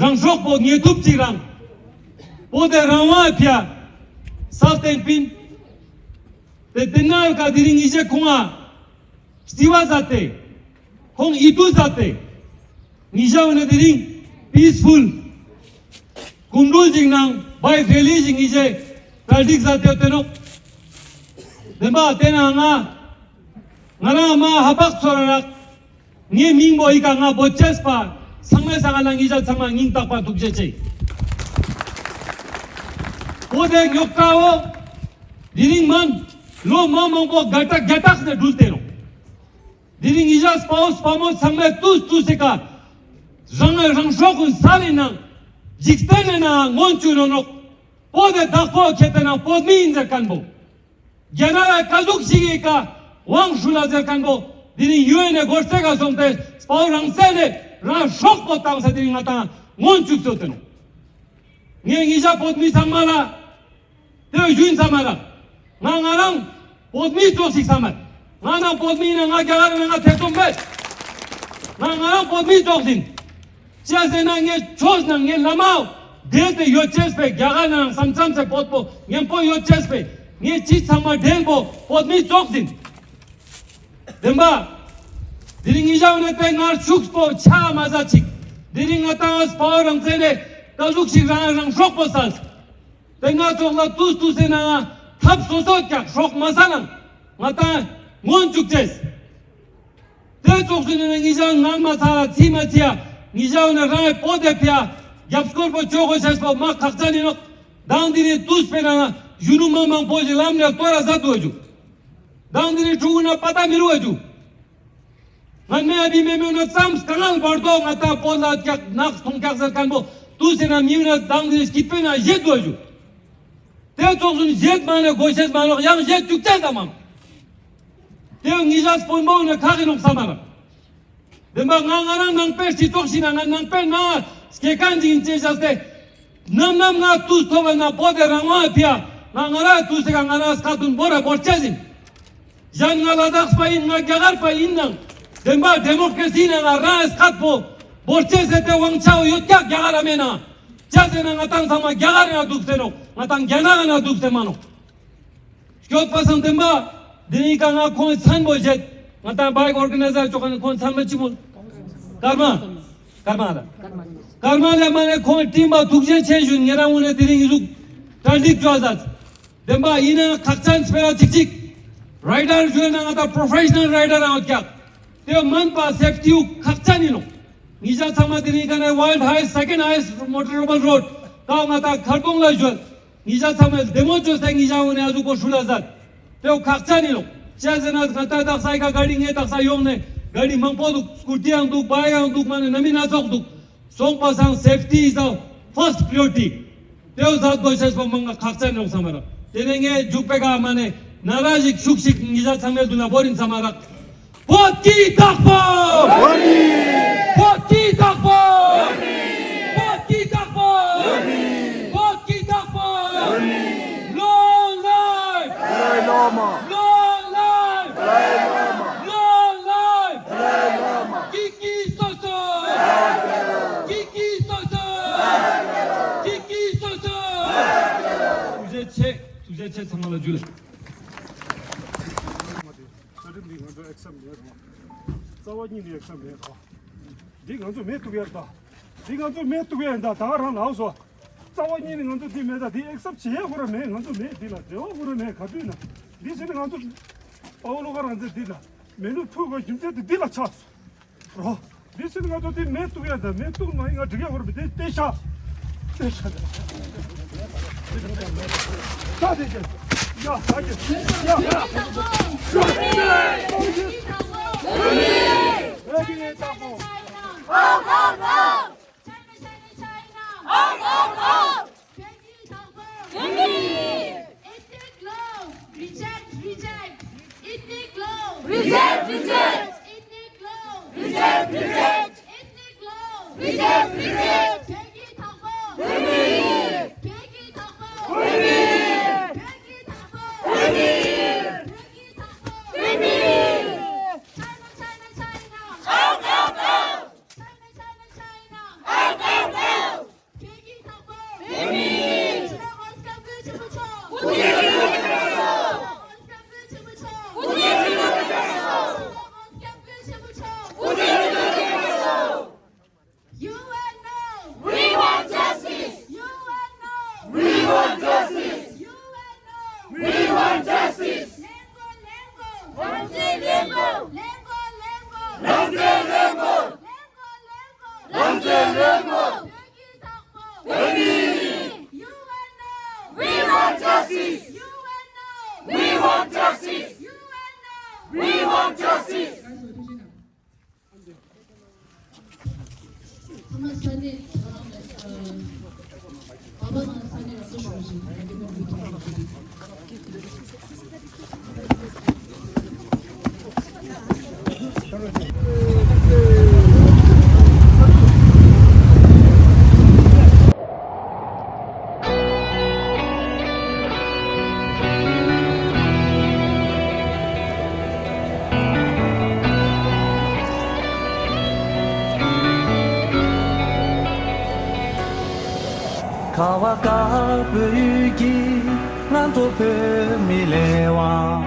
རང་སྲོག་པོ་ཉེ་ཐུབ་ཅིག་རང་བོད་དེ་རང་དབང་ཕྱིར་སྲོག་བློས་བཏང་པིན། དེ་དེ་ན་ཡོད་ཀ་དེ་རིང་ཉི་ཤུ་ཁོང་ང་རྩི་བ་མཛད་དེ་ཁོང་ཨི་ཏུ་མཛད་དེ་ཉི་ཤུ་བ་ནས་དེ་རིང་པིས་ཕུལ་སྐུ་མགྲོན་ཅིག་ནང་བའི་རེ་ལི་ཞིག་ཉི་ཤུ་གྲ་སྒྲིག་མཛད་དེ་ཡོད་དེ་ནོ། བདེན་པ་དེ་ན་ང་ང་རང་མ་ཧ་པག་ཚོར་རག་ངའི་མིང་པོ་ཨི་ཀ་ང་བོད་ཆས་པ་ཚང་མའི་ས་ག་ན་ཉི་ཤུ་ཚང་མ་སྙིང་ཐག་པ་ཐུགས་རྗེ་ཆེ། བོད་དེ་རྙོག་དྲའོ། དེ་རིང་མན། ལོ་མ་མང་པོ་དགའ་ཏག་དགའ་ཏག་ནས་འགྲུལ་ཏེ་རོ། དེ་རིང་ཉི་ཤུ་སྤའོ་སྤའ་མོ་ཚང་མས་ཏུས་ཏུས་སེ་ཀ་རང་རང་སྲོག་གུན་ས་ལེ་ནང་འཇིག་རྟེན་ནས་ན་མངོན་བཅུག་རོགས་ནོག་བོད་དེ་བདག་པོ་ཁྱེད་དེ་ན་བོད་མི་ཡིན་ཟེར་མཁན་པོ། རྒྱ་ནག་ལ་ཀ་ཟུག་ཞིག་ཡིན་ཀ་དབང་ཞུ་ལ་ཟེར་མཁན་པོ། དེ་རིང་ཡུ་ཨེན་ནས་སྒོར་རྩེ་ག་སོང་སྟེ་སྤའོ་རང་བཙན་ནས་རང་སྲོག་པོ་བཏང་ས་དེ་རིང་ང་དང་མངོན་བཅུག་ཚོད་དེ་ནོ། ངས་ཉི་ཤུ་བོད་མི་ཚང་མ་ལ། དེ་བཞིན་ཚང་མ་ལ། ང་ང་རང་བོད་མི་ཚོགས་ཤིག་ཚང་མ། ང་ནང་བོད་མི་ཡིན་ན་ང་རྒྱ་གར་ན་ང་ཐེ་ཚོམ་མེད། ང་ང་རང་བོད་མི་ཚོགས་ཟིན། ཅི་ཟེར་ན་ངའི་ཆོས་ནང་ངའི་བླ་མ་འདྲེན་ཏེ་ཡོད་ཅེས་པའི་རྒྱ་གར་ནང་བསམ་བསམ་ཚེ་བོད་པོ་ངན་པོ་ཡོད་ཅེས་པའི་ངའི་ཅི་ཚང་མ་འདྲེན་པོ་བོད་མི་ཙོགས་ཟིན། བདེན་པ། དེ་རིང་ངེད་ཅག་ནས་དེ་སྔར་ཤུགས་པོ་ཆ་མ་ཟ་ཅིག་དེ་རིང་ང་ཏང་ཨ་སྤ་རང་བཙན་ནས་ཀ་ཟུག་ཞིག་རང་རང་སྲོག་པོ་ཟ། དེ་ང་ཚོགས་ལ་ཏུས་ཏུས་ཟེར་ན་ང་ཐབས་སོ་སོ་ཀྱག་སྲོག་མ་ཟ་ན་ང་ཏང་ངོ་འཇུག་ཅེས། དེ་ཙོགས་སུ་ནས་ངེད་ཅག་ངན་མ་ཚ་ལ་ཚིག་མ་ཚིག་ཡ་ངེད་ཅག་ནས་རང་ཡ་པོ་དེ་ཕི་ཡ་རྒྱབ་སྐོར་པོ་ཆོག་གོ་ཤེས་པོ་མ་ཁག་ཅན་ཡིན་ནོ། དང་དེ་རིང་ཏུས་དཔེར་ན་གཞོན་ནུ་མ་མང་པོ་ཞིག་ལམ་ནས་གཏོར་ར་ཟ་འདུག་ཨ་ཇུ། དང་དེ་རིང་ཕྲུ་གུ་ན་པ་ཏ་མི་རུ་ཨ་ཇུ། ང་མེ་ཨ་བི་མེ་མེ་ན་ཙམ་སྐང་ངལ་བར་དོ་ང་ཏང་པོ་ལ་ཀྱག་ནག་སྟོང་ཀྱག་ཟེར་མཁན་པོ་ཏུས་ཟེར་ན་མི་ཡུལ་ན་དང་དེ་རིང་སྐྱིད་པོའི་ན་བཞེད་འདུག་ཨ་ཇུ། དེ་ཙོགས་སུ་བཞེད་མ་ནས་དགོས་ཤེས་མ་ལོག་ཡང་བཞེད་བཅུག་ཅན་ཙམ་མང་། དེ་ངེད་ཅག་དཔོན་པོ་ནས་ཁག་གི་ནོག་བསམ་མ་ར། བདེན་པ་ང་ང་རང་ནང་པའི་སྤྱི་ཚོགས་ཤིག་ན་ང་ནང་པའི་ནང་སྐྱེ་མཁན་ཅིག་ཡིན་ཅེས་བྱས་ཏེ། ནམ་ནམ་ང་དུས་ཐོག་ལ་ན་བོད་དེ་རང་དབང་ཕི་ཡ་ང་ང་ར་དུས་སེ་ག་ང་ར་སྐད་དུ་འབོར་ར་འབོར་ཅེས་ཡིན། གཞན་ང་ལ་དྭགས་པ་ཡིན་ང་རྒྱ་གར་པ་ཡིན་ནང་བདེན་པ་ཌེ་མོ་ཀྲེ་སི་ནང་ང་རང་སྐད་པོ་འབོར་ཅེས་ཟེར་ཏེ་དབང་ཆ་ཡོད་ཀྱག་རྒྱ་གར་ར་མེད་ན། ཅི་ཟེར་ན་ང་ཏང་ཚང་མ་རྒྱ་གར་ཡང་འདུག་ཟེར་ནོ་ང་ཏང་རྒྱ་ནག་ཡང་འདུག་ཟེར་མ་ནོ། སྐྱོད་པ་སང་བདེན་པ། འདི་ནི་ཀ་ང་ཁོང་མཚན་པོ་བཞེད། ང་ཏང་བའི་ཨོར་ག་ནའི་ཛར་ཅོག་ཁ་ནི་ཁོང་མཚན་པོ་ཅི་མོ། ཀརྨ། ཀརྨ་ལ། ཀརྨ་ལ་མ་ནི་ཁོང་ཏིམ་པ་ཐུགས་རྗེ་ཆེ་ཞུ་ངེ་རང་ངུ་ནས་དེ་རིང་གཟུགས་གྲ་སྒྲིག་བཅོ་ཟ། བདེན་པ་ཡིན་ན་ཁག་ཅན་སྤེ་ར་ཅིག་ཅིག་རའི་ཌར་ཞུ་ན་ང་ཏང་པྲོ་ཕེ་ཤ་ནལ་རའི་ཌར་རང་ཀྱག་དེ་མན་པ་སེབ་ཊི་ཡུ་ཁག་ཅན་ཡིན་ནོ། ངེད་ཅག་ཚང་མ་དེ་རིང་ཀ་ནས་ཝརལ་ཌི་ཧའེ་སེ་ཀེན་ཌི་ཧའེ་སི་མོ་ཊར་རོ་བལ་རོ་ཌ་ཀའོ་ང་ཏང་མཁར་གོང་ལ་ཞོལ། ངེད་ཅག་ཚང་མས་བདེ་མོ་བཅོས་ཏེ་ངེད་ཅག་འོ་ནས་ཨ་ཟུག་པོ་ཧྲུལ་ལ་ཟ། དེའོ་ཁག་ཅན་ཡིན་ནོ། ཅི་ཟེར་ན་ང་ཏང་དག་ས་ཡི་ཀ་ག་རི་ངའི་དག་ས་ཡོང་ནས་ག་རི་མང་པོ་འདུག་སྐུ་ཊི་ཡང་འདུག་བྷའི་ཡང་འདུག་མ་ནས་ན་མི་སྣ་ཚོགས་འདུག་སོང་པ་སང་safety is the first priority. དེའོ་ཟ་དགོས་ཤེས་པ་མང་ང་ཁག་ཅན་ཡོང་ས་མ་ར། དེ་ནས་ངས་མཇུག་པའི་ཀ་མ་ནས་ན་ར་ཞིག་ཤུགས་ཤིག་ངེད་ཅག་ཚང་མའི་མདུན་ལ་བོར་ཡིན་ས་མ་ར། བོད་ཀྱི་བདག་པོ། བོད་ཀྱི་བདག་པོ། བོད་ཀྱི་བདག་པོ། བོད་ཀྱི་བདག་པོ། Long live! Dalai Lama! Long live! Dalai Lama! Long live! Dalai Lama! ཀྱི་ཀྱི་སོ་སོ། ཀྱི་ཀྱི་སོ་སོ། ཀྱི་ཀྱི་སོ་སོ། ཐུགས་རྗེ་ཆེ། ཐུགས་རྗེ་ཆེ། ཚང་མ་ལ་འཇུ་ལེ། རྩ་ཁྲིམས་འདི་ང་ཚོ་ཨེག་སེབ་མེད་རོ། རྩ་བ་ཉིད་ནས་ཨེག་སེབ་མེད་རོ། འདི་ང་ཚོ་མེད་ཐུབ་ཡ་ད། འདི་ང་ཚོ་མེད་ཐུབ་ཡ་ད་ད་ག་རང་ལའོ་སོ། རྩ་བ་ཉིད་ནས་ང་ཚོ་འདི་མེད་ད་འདི་ཨེག་སེབ་བྱེད་ཡ་ཁོ་ར་མེད། ང་ཚོ་མེད་འདི་ལ་འབྲེལ་བ་ཁོ་ར་མེད། ག་དུས་ན་འདི་བྱས་ནས་ང་ཚོ་དཔའ་བོ་བློ་དགའ་རང་བཙན་འདི་ལ་མེད་ནུ་ཐུག་ག་རྒྱུ་མཚན་དེ་འདི་ལ་ཆགས་སོ་རོ། འདི་བྱས་ནས་ང་ཚོ་འདི་མེད་ཐུབ་ཡ་ད་མེད་ཐུབ་མ་ཡིན་ང་འགྲིག་ཡ་ཁོ་ར་མེད་དེ་བལྟས་ཤག་བལྟས་ཤག་ད་དེ་ཅན་ཡ་ད་ཅན་ཡ་ཡ་ཨེ་ཀི་ནས་བདག་པོ། China, China, China. Out, out, out. བོད་ཀྱི་བདག་པོ། བོད་མི། Ethnic law. Reject, reject. Ethnic law. Reject, reject. Ethnic law. Reject, reject. Ethnic law. Reject, reject. བོད་ཀྱི་བདག་པོ། བོད་མི། བོད་ཀྱི་བདག་པོ། བོད་མི། བོད་ཀྱི་བདག་པོ། བོད་མི། བོད་ཀྱི་བདག་པོ། བོད་མི། China, China, China. Out, out, out. China, China, China. Out, out, out. བོད་ཀྱི་བདག་པོ། བོད་མི། ཕྱི་ལོགས་སྐྱབས་མགོན་ཆེན་པོ་མཆོག་སྐུ་ཚེ་ཁྲི་ལོ་བརྟན་ཤོག་སྐྱབས་མགོན་ཆེན་པོ་མཆོག་སྐུ་ཚེ་ཁྲི་ལོ་བརྟན་ཤོག་སྐྱབས་མགོན་ཆེན་པོ་མཆོག་སྐུ་ཚེ་ཁྲི་ལོ་བརྟན་ཤོག You and no. We want justice. You and no. We want justice. You and no. We want justice. ལེན་དགོས། ལེན་དགོས། རང་བཙན་ལེན་དགོས། ལེན་དགོས། ལེན་དགོས། རང་བཙན་ལེན་དགོས། ལེན་དགོས། ལེན་དགོས། རང་བཙན་ལེན་དགོས། བོད་ཀྱི་བདག་པོ། བོད་མི། You and no. We want justice. You and no. We want justice. You and no. We want justice. བ་དཀར་པོའི་ཡུལ་གྱི་ང་ཚོ་བོད་མི་ལས་དབང་།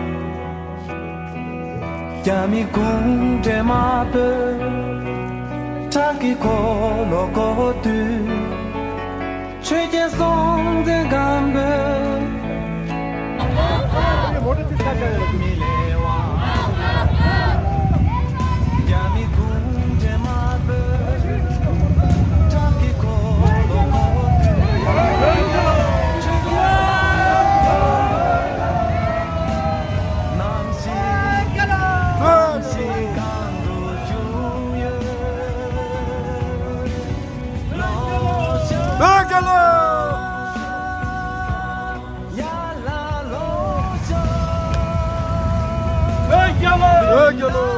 རྒྱ་མི་གུང་ཁྲན་དམར་པོས་ཁྲག་གི་འཁོར་ལོ་བསྐོར་དུས། ཆོས་རྒྱལ་སྲོང་བཙན་སྒམ་པོས། བོད་རྒྱལ་ལོ། བོད་རྒྱལ་ལོ། བོད་རྒྱལ་ལོ།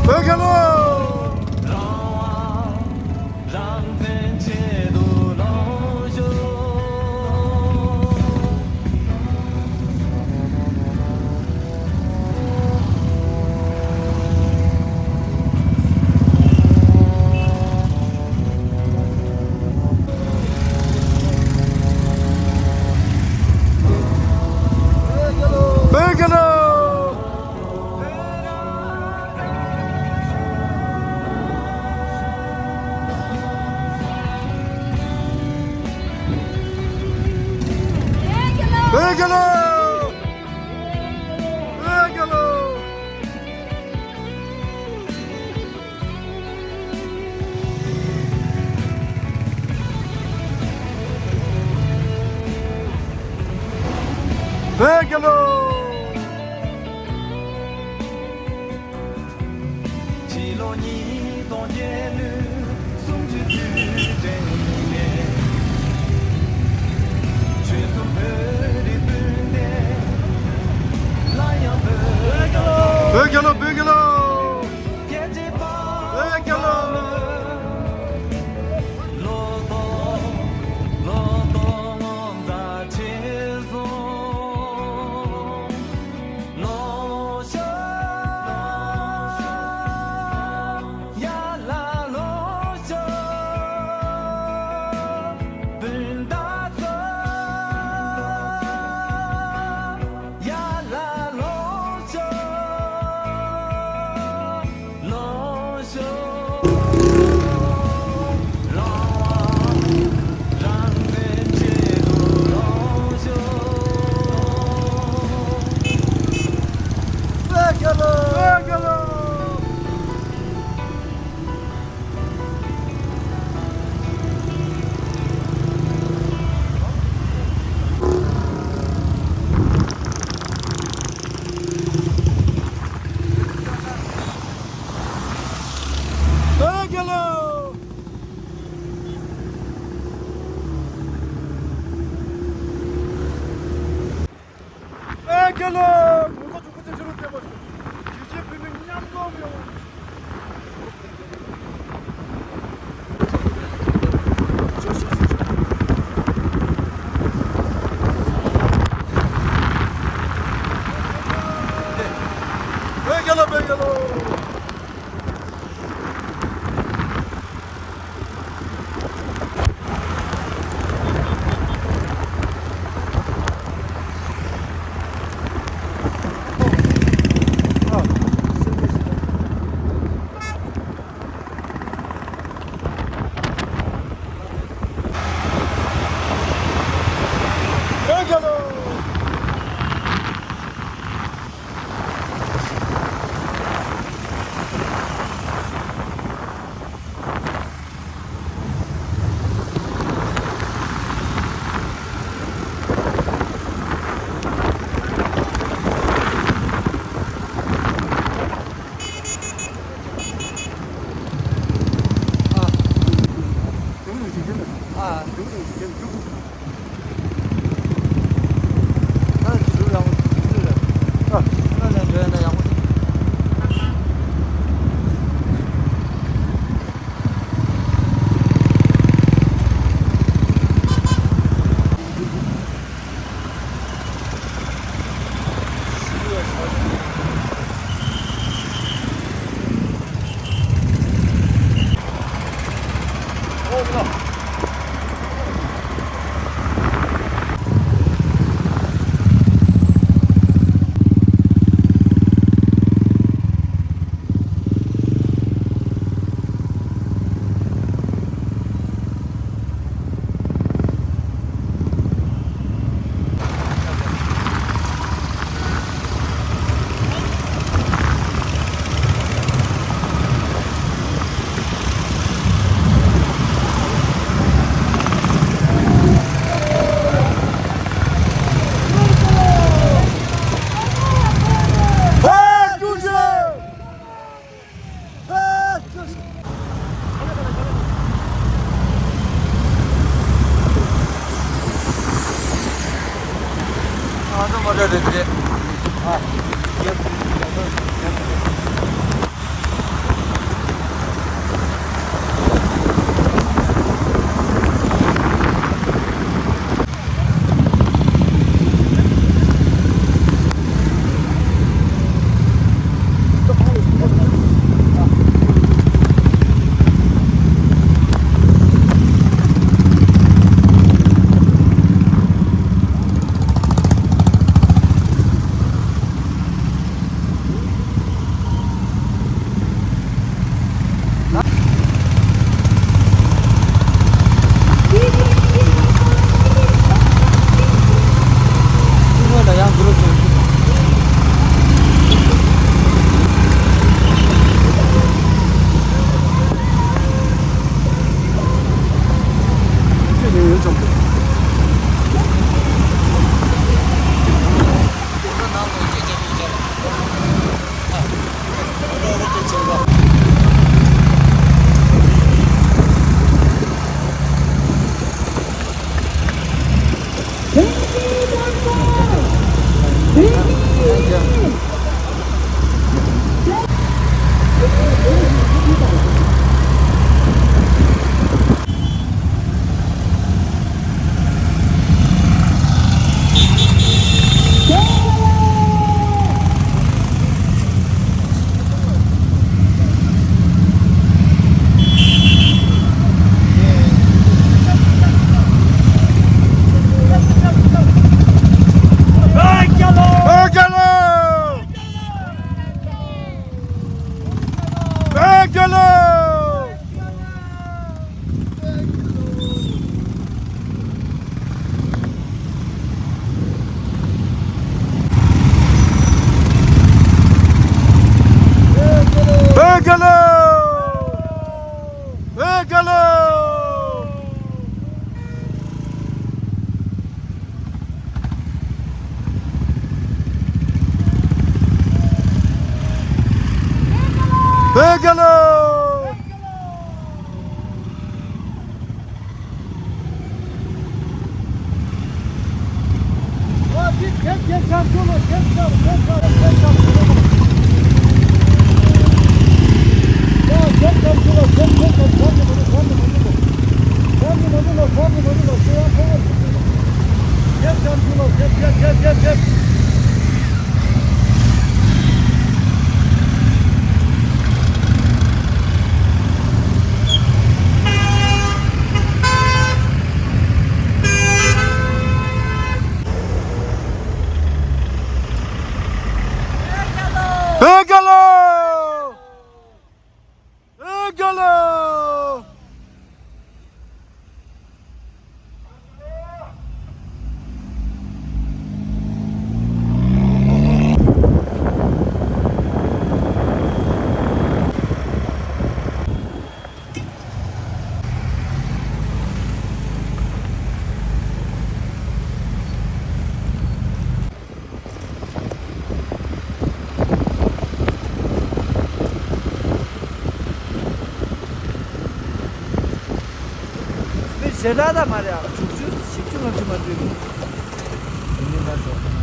བོད་རྒྱལ་ལོ། རང་བཙན་ཆེད་དུ་ལོངས་སྤྱོད། བོད་རྒྱལ་ལོ། བོད་རྒྱལ་ལོ། བོད་རྒྱལ་ལོ། བོད་རྒྱལ་ལོ། ཕྱི་ལོ་ཉིས་སྟོང་བརྒྱད་ལོའི་གསུམ་བཅུའི་དུས་དྲན་ནས། ཆོལ་གསུམ་བོད་རིགས་སྤུན་ཟླ་སླར་ཡང་བོད། བོད་རྒྱལ་ལོ། བོད་རྒྱལ་ལོ། བོད་རྒྱལ་ལོ། བོད་རྒྱལ་ལོ། བོད་རྒྱལ་ལོ། བོད་རྒྱལ་ལོ། གོང་ས་མཆོག་སྐུ་ཚེ་ཁྲི་ལོ་བརྟན་པར་ཤོག་གཞིས་བྱེས་བོད་མི་མཉམ་འཛོམས་ཡོང་བ། བོད་རྒྱལ་ལོ། བོད་རྒྱལ་ལོ། བོད་རྒྱལ་ལོ། བོད་རྒྱལ་ལོ། བོད་རྒྱལ་ལོ། བོད་རྒྱལ་ལོ། བོད་རྒྱལ་ལོ། སྤེར་ཞེ་དྲག་ད་མ་རེད་ཨ། དྲུག་ཅུ་བཞི་བཅུ་ལྔ་བཅུ་མ་འདུག་ནི། ཡིན་ད་ཟེར།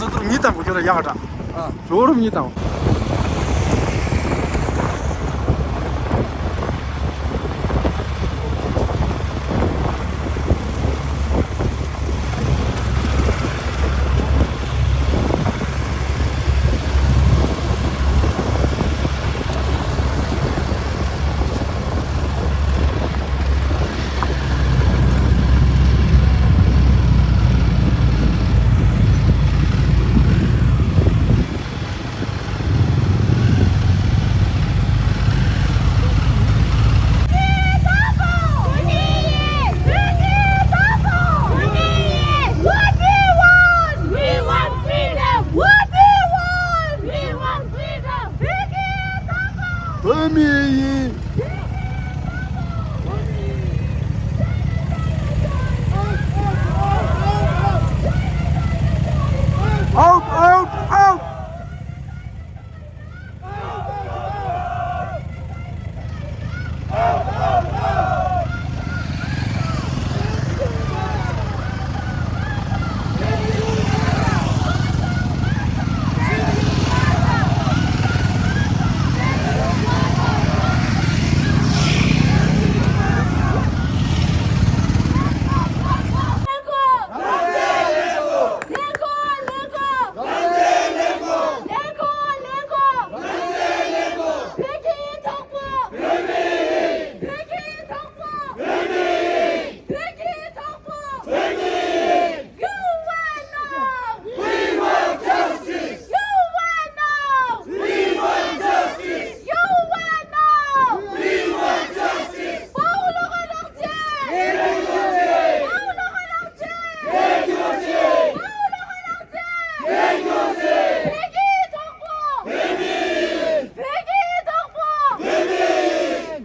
ཏོག་ཏོག་གཉིས་དང་གོ་ཁྱོད་ལ་ཡག་འདྲ། ཨ། ཇོ་རུབ་གཉིས་དང་། བོད་མི་ཡིན། Out, out, out!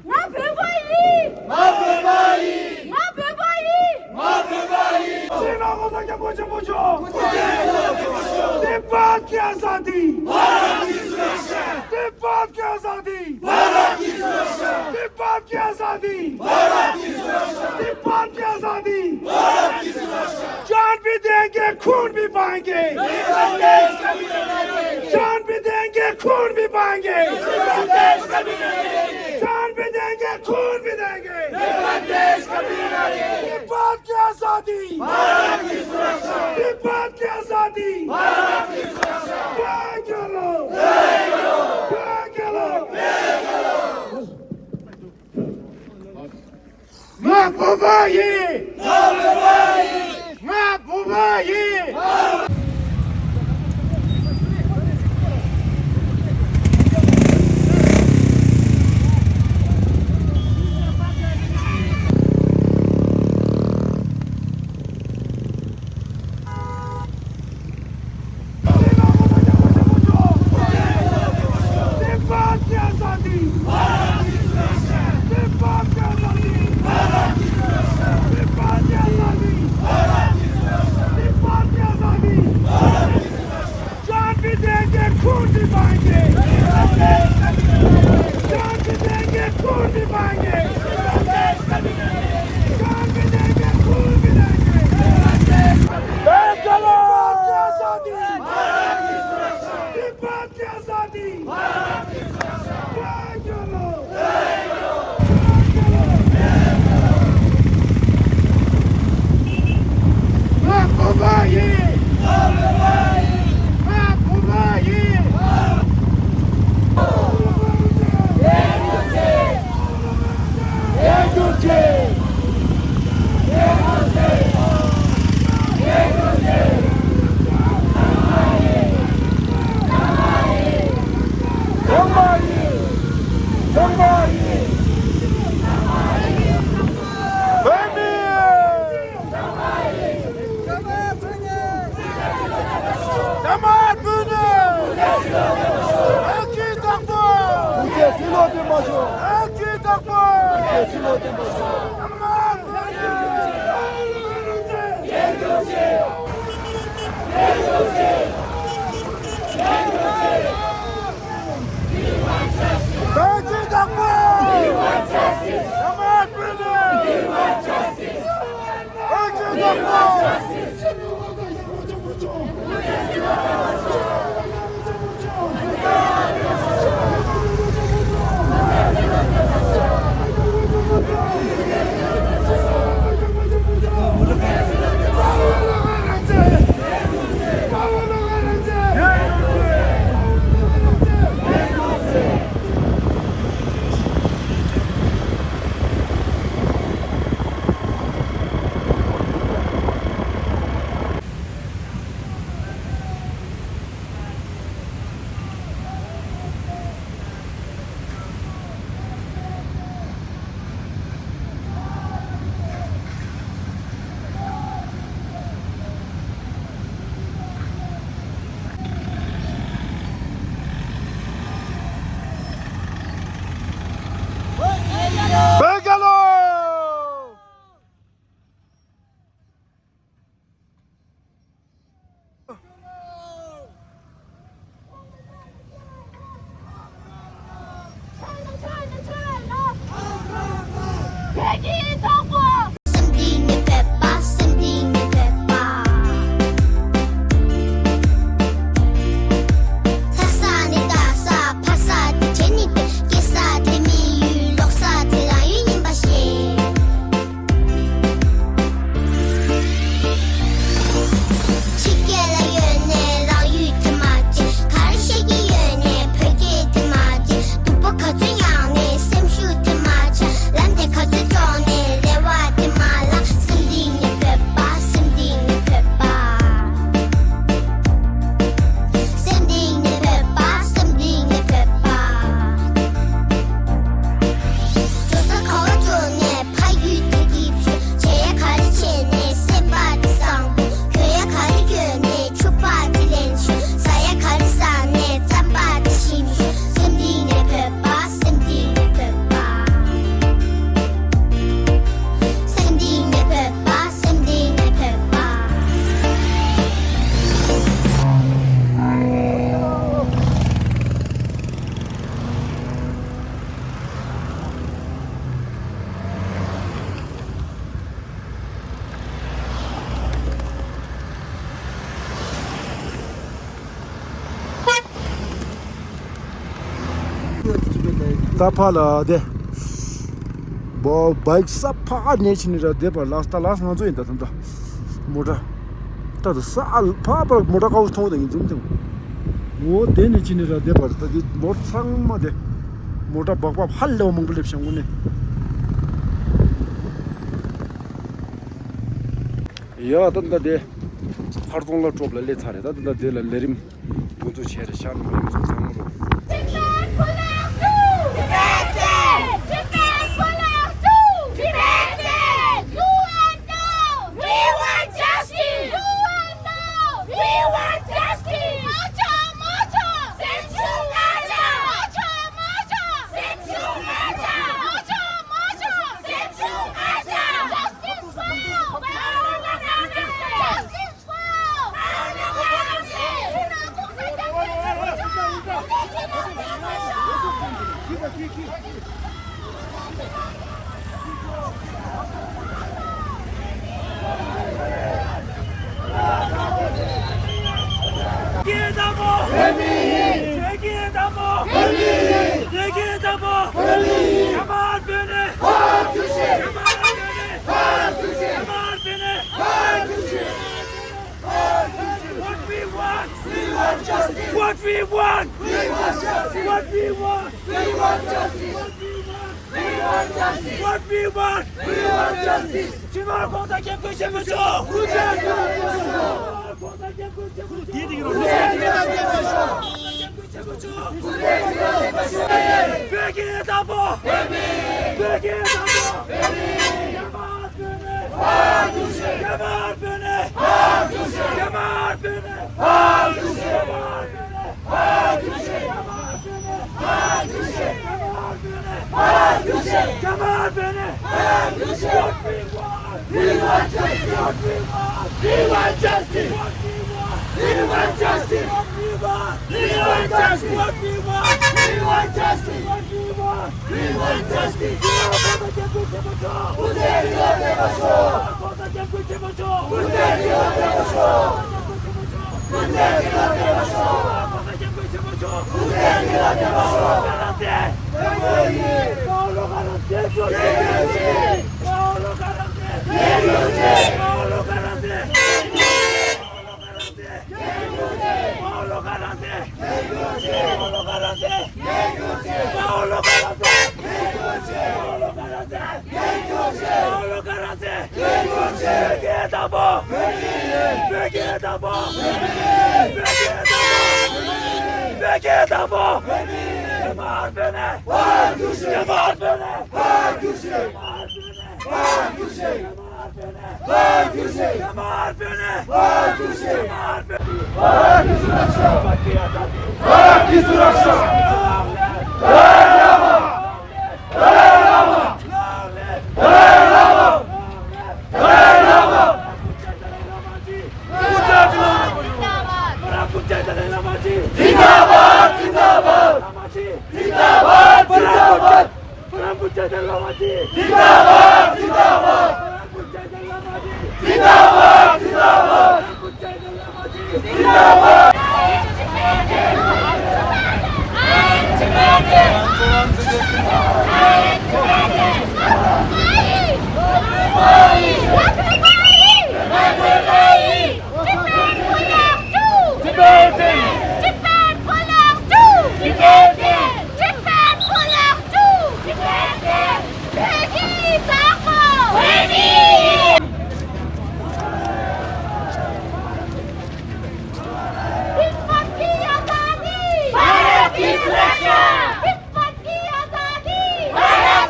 ང་བོད་པ་ཡིན། ང་བོད་པ་ཡིན། ང་བོད་པ་ཡིན། ང་བོད་པ་ཡིན། སྤྱི་ནོར་གོང་ས་སྐྱབས་མགོན་ཆེན་པོ་མཆོག Tibetan की आज़ादी! तिब्बत की आज़ादी! भारत की सुरक्षा! तिब्बत की आज़ादी! भारत की सुरक्षा! तिब्बत की आज़ादी! भारत की सुरक्षा! जान भी देंगे, खून भी बहाएंगे। जान भी देंगे, खून भी बहाएंगे। जान भी देंगे, खून भी देंगे। तिब्बत की आजादी, भारत की सुरक्षा। तिब्बत की आजादी, भारत की सुरक्षा। जय जोहार। जय जोहार। ང་བོད་པ་ཡིན། ང་བོད་པ་ཡིན། ང་བོད་པ་ཡིན། तिब्बत की आजादी। तिब्बत की आजादी। तिब्बत की आजादी। तिब्बत की आजादी। जान भी देंगे, खून भी बहाएंगे। जान भी देंगे, खून भी बहाएंगे। जान भी देंगे, खून भी देंगे। तिब्बत की आजादी। तिब्बत की आजादी। भारत की सुरक्षा। जय जोहार। जय जोहार। ང་བོད་པ་ཡིན། ང་བོད་པ་ཡིན། ང་བོད་པ་ཡིན། ཡར་རྒྱུགས་ཆེ། དམར་པོ་ནི། ཨ་ཁུའི་བདག་པོ། ཨ་ཁུའི་བདག་པོ། བདག་པོ། དམར་པོ་ནི། བདག་པོ། ད་ཕ་ལ་དེ། བོ་བའིཀ་ས་ཕ་ནས་ཕྱིན་ནི་ར་དེ་བར་ལགས་ད་ལགས་ང་ཚོ་ཡིན་ད་ད་ད། མོ་ཊ། ད་ད་ས་ཨ་ཕ་བར་མོ་ཊ་ཀ་བོ་མཐོང་ད་ཡིན་འཛུམ་འཛུམ། ངོ་དེ་ནས་ཕྱིན་ནི་ར་དེ་བར་ད་དེ་མོ་ཚང་མ་དེ། མོ་ཊ་སྦག་སྦག་ཧ་ལས་པ་མང་པོ་སླེབས་ཤག་དངོས་གནས། ཡ་ད་ད་དེ། མཁར་རྫོང་ལ་ཀྲོབ་ལ་སླེབས་ཚར་རེད། ད་ད་ད་དེ་ལ་ལས་རིམ་འགོ་འཛུགས་བྱས་རེད་ཤག་ནང་མི་ཚོ་ཚང་མ་ལོ། Tibet pull out! Tibetan! Tibet pull out! Tibetan! U N no! We want justice! U N no! We want justice! Macha, macha! Sensu macha! Macha, macha! Sensu macha! Macha, macha! Sensu macha! Justice for! Justice! What we want! We want justice! What we want! We want justice! What we want! We want justice! What we want! We want justice! What we want! We want justice! ཅི་མ་གོང་ས་སྐྱབས་མགོན་ཆེན་པོ་མཆོག་སྐུ་ཚེ་ཞབས་པད་བརྟན་པ་ཤོག་གོང་ས་སྐྱབས་མགོན་ཆེན་པོ་མཆོག་སྐུ་ཚེ་ཞབས་པད་བརྟན་པ་ཤོག་བོད་ཀྱི་བདག་པོ། བོད་ཀྱི་བདག་པོ། རྒྱ་དམར་བོད་མི། རྒྱ་དམར་བོད་མི། རྒྱ་དམར་བོད་མི། རྒྱ་དམར་བོད་མི། What we want! We want justice! What we want! We want justice! What we want! We want justice! What we want! We want justice! What we want! We want justice! What we want! We want justice! Tibet की आजादी! भारत की सुरक्षा! तिब्बत की आजादी! Bharat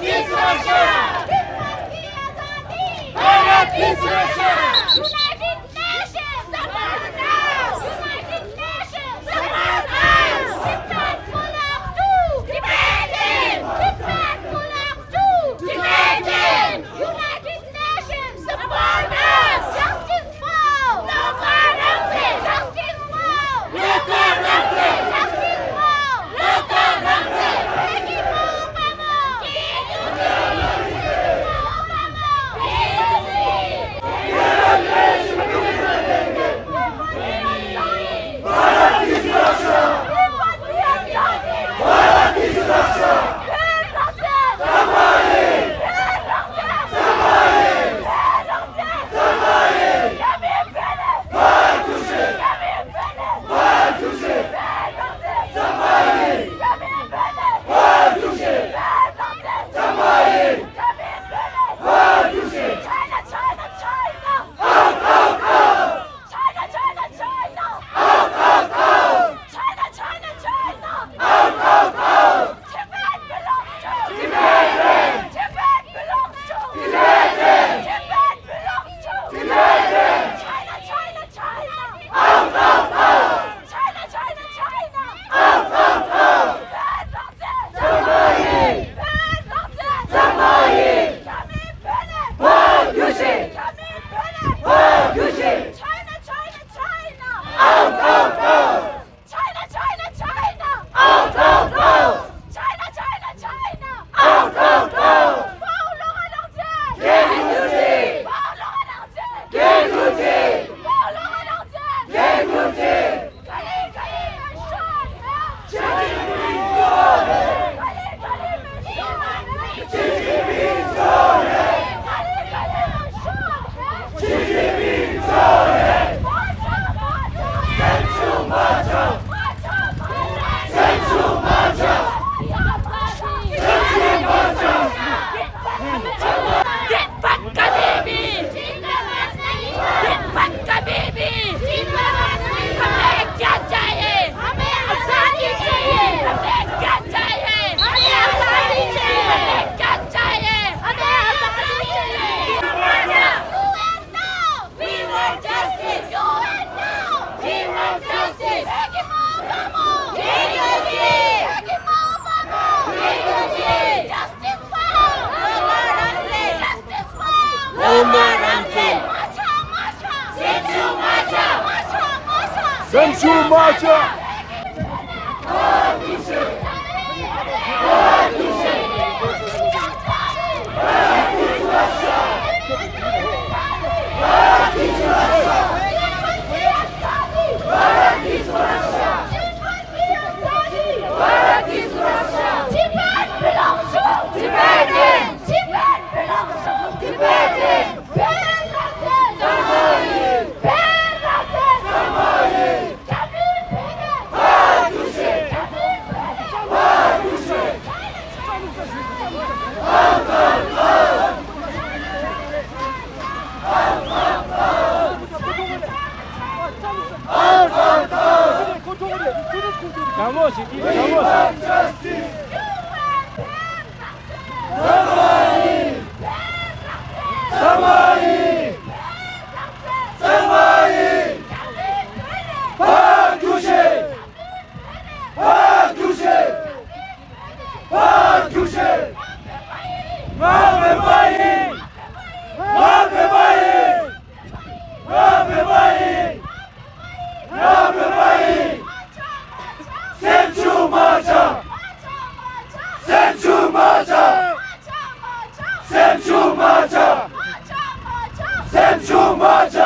Justice for Rama Ramsey! Justice for Rama Ramsey! སེམས་ཤུགས་མ་ཆག་སེམས་ཤུགས་མ་ཆག Tibet belongs to Tibetans! Tibet belongs to Tibetans! སེམས་ཤུགས་མ་ཆག་སེམས་ཤུགས་མ་ཆག་སེམས་ཤུགས་མ་ཆག་སེམས་ཤུགས་མ་ཆག་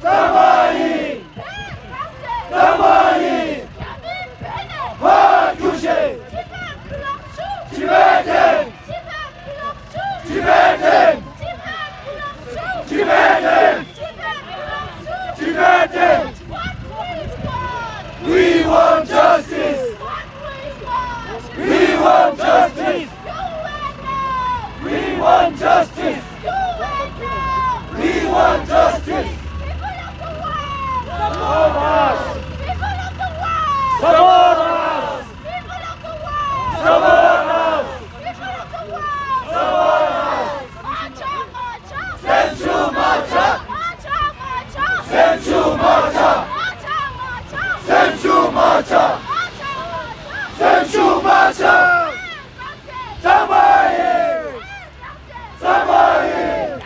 གཙང་མ་ཡིན། གཙང་མ་ཡིན། ཕར་རྒྱུགས་ཤིག Tibetans! Tibetans! Tibetans! Tibetans! Tibetans! What we want! We want justice! What we want! We want justice! U N O! We want justice! U N O! We want justice! People of the world! Support us! People of the world! Support us! People of the world! Support us! People of the world! Support us! མ་ཆག་མ་ཆག་སེམས་ཤུགས་མ་ཆག་མ་ཆག་མ་ཆག་སེམས་ཤུགས་མ་ཆག་མ་ཆག་མ་ཆག་སེམས་ཤུགས་མ་ཆག་མ་ཆག་མ་ཆག་སེམས་ཤུགས་མ་ཆག་གཙང་མ་ཡིན། གཙང་མ་ཡིན།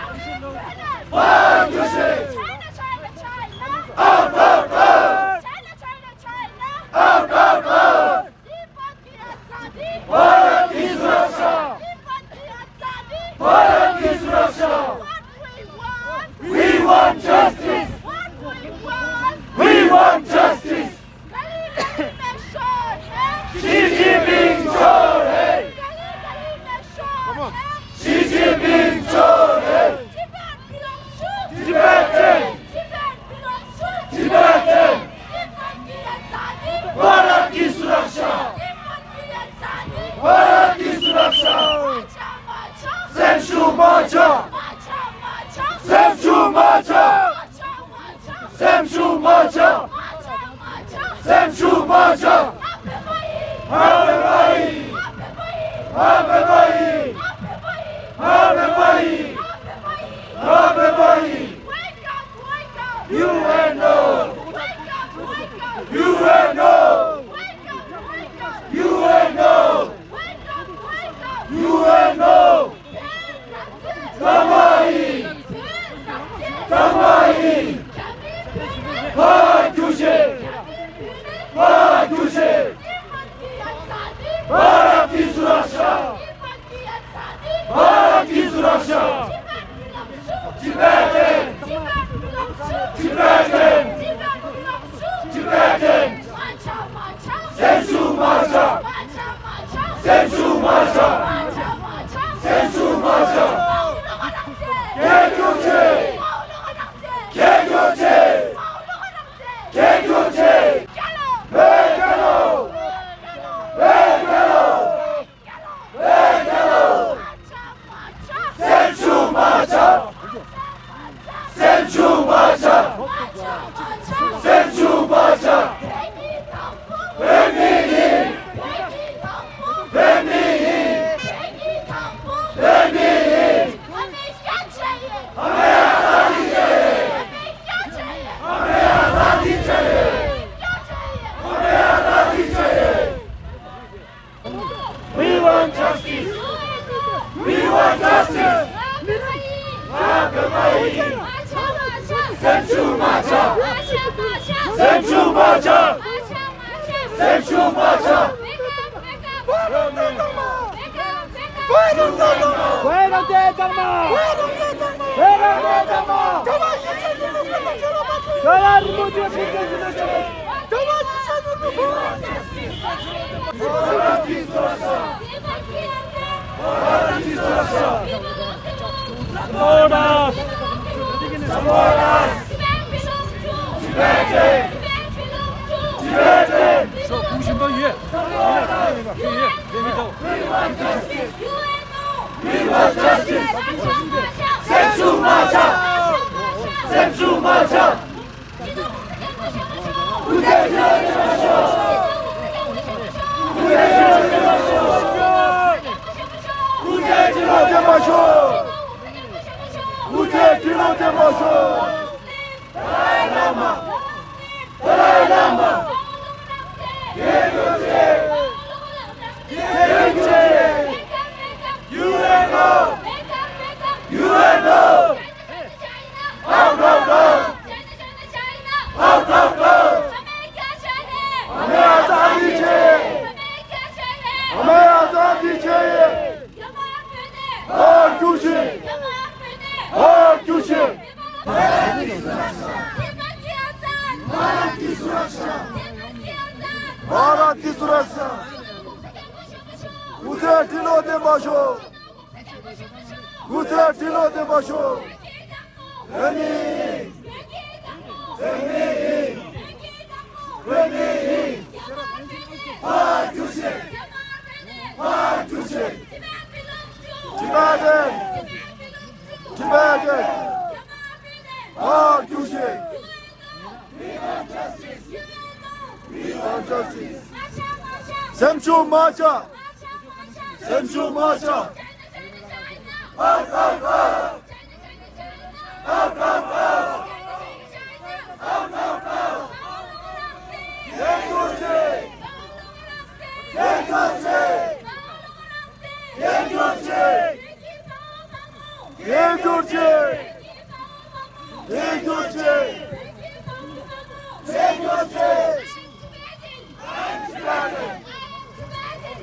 ཕར་རྒྱུགས་ཤིག China, China, China! Out, out, out! China, China, China! Out, out, out! Tibet की आज़ादी! भारत की सुरक्षा! Tibet की आज़ादी! भारत की सुरक्षा! What we want! We want justice! What we want! We want justice! गली गली में शोर है। Xi Jinping चोर है। गली गली में शोर है। Xi Jinping चोर है। Tibet belongs to Tibetans. Tibet belongs to Tibetans. Tibet की आज़ादी। भारत की सुरक्षा। तिब्बत की आज़ादी। भारत की सुरक्षा। माचा, माचा। སེམས་ཤུགས་མ་ཆག་སེམས་ཤུགས་མ་ཆག་སེམས་ཤུགས་མ་ཆག་སེམས་ཤུགས་མ་ཆག་མ་འབད་པ་ཡིན། མ་འབད་པ་ཡིན། མ་འབད་པ་ཡིན། མ་འབད་པ་ཡིན། མ་འབད་པ་ཡིན། Wake up, wake up! U N O! Wake up, wake up! U N O! Wake up, wake up! U N O! Wake up, wake up! U N O! གཙང་མ་ཡིན། གཙང་མ་ཡིན། ཕར་རྒྱུགས་ཤིག་ཕར་རྒྱུགས་ཤིག भारत की सुरक्षा। भारत की सुरक्षा। Tibetans! Tibetans! སེམས་ཤུགས་མ་ཆག་བོད་རང་བཙན་གཙང་མ། བོད་རང་བཙན་གཙང་མ། བོད་རང་བཙན་གཙང་མ། རྒྱལ་བ་ཡིད་བཞིན་ནོར་བུ་བོད་དང་བཅས་པ་མ་ཐུལ། རྒྱལ་བ་རིན་པོ་ཆེ་ཁྲི་བཙན་ཞི་བདེ་ཆེན་པོ། རྒྱལ་བ་ཡིད་བཞིན་ནོར་བུ་བོད་རང་བཙན་གཙང་མ། Support us! Support us! Tibetan belongs to Tibetan! Tibetan belongs to Tibetan! Support us! We want justice! We want justice! སེམས་ཤུགས་མ་ཆག་སེམས་ཤུགས་མ་ཆག Out, out, out! Out, out, out! हमें आजादी चाहिए! हमें आजादी चाहिए! और कुछ नहीं! और कुछ नहीं! भारत की सुरक्षा! भारत की सुरक्षा! ངོ་ཚ་ཁྲི་ལོ་བརྟན་པར་ཤོག་ངོ་ཚ་ཁྲི་ལོ་བརྟན་པར་ཤོག་བོད་མི་ཡིན། བོད་མི་ཡིན། བོད་མི་ཡིན། ཕར་རྒྱུགས་ཤིག་ཕར་རྒྱུགས་ཤིག Tibetan! Tibetan! ཕར་རྒྱུགས་ཤིག We want justice! སེམས་ཤུགས་མ་ཆག་སེམས་ཤུགས་མ་ཆག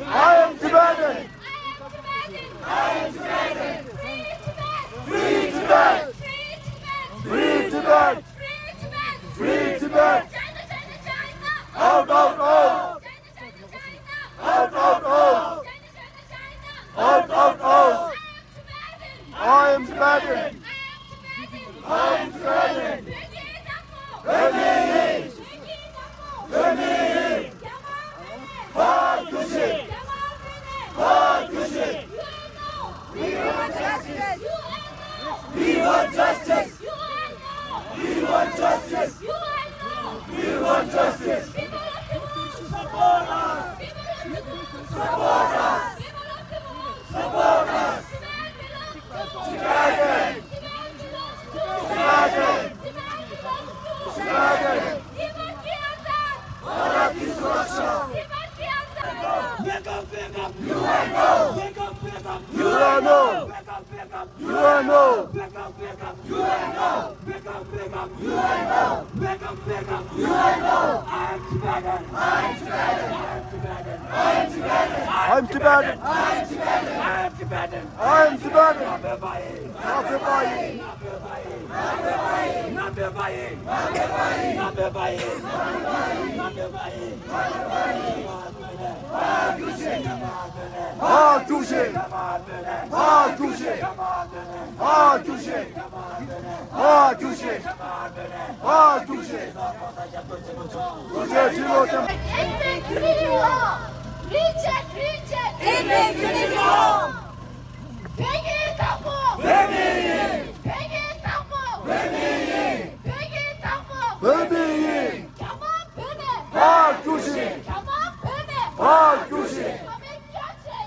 I am Tibetan! I am Tibetan! I am Tibetan! Free Tibet! Free Tibet! Free Tibet! Out, out, out! Out, out, out! Out, out, out! I am Tibetan! I am Tibetan! We want justice! We want justice! We want justice! We want justice! People of Timor! Support us! People of Timor! Support us! People of Timor! Support us! Tibet belongs to Tibetan! Tibet belongs to Tibetan! Tibet belongs to Tibetan! Tibetan! Tibetan! Tibetan! Bharat की सुरक्षा! Tibetan! Wake up, wake up! U N O! Wake up, wake up! U N O! Wake up, wake up! U N O! Wake up, wake up! U N O! Wake up, wake up! U N O! Wake up, wake up! U N O! I am Tibetan! I am Tibetan! I am Tibetan! I am Tibetan! I am Tibetan! I am Tibetan! I am Tibetan! Not the body! Not the body! Not the body! Not the body! Not the body! Not the body! ཕར་རྒྱུགས་ཤིག་ཕར་རྒྱུགས་ཤིག་ཕར་རྒྱུགས་ཤིག་ཕར་རྒྱུགས་ཤིག་ཕར་རྒྱུགས་ཤིག་ངོ་ཚ་ཁྲི་ལོ་བརྟན། Reject, reject, reject. བོད་ཀྱི་བདག་པོ། བོད་མི་ཡིན། བོད་ཀྱི་བདག་པོ། བོད་མི་ཡིན། བོད་ཀྱི་བདག་པོ། བོད་མི་ཡིན། རྒྱ་དམར་བོད་མེད། ཕར་རྒྱུགས་ཤིག་རྒྱ་དམར་བོད་མེད། ཕར་རྒྱུགས་ཤིག हमें क्या चाहिए?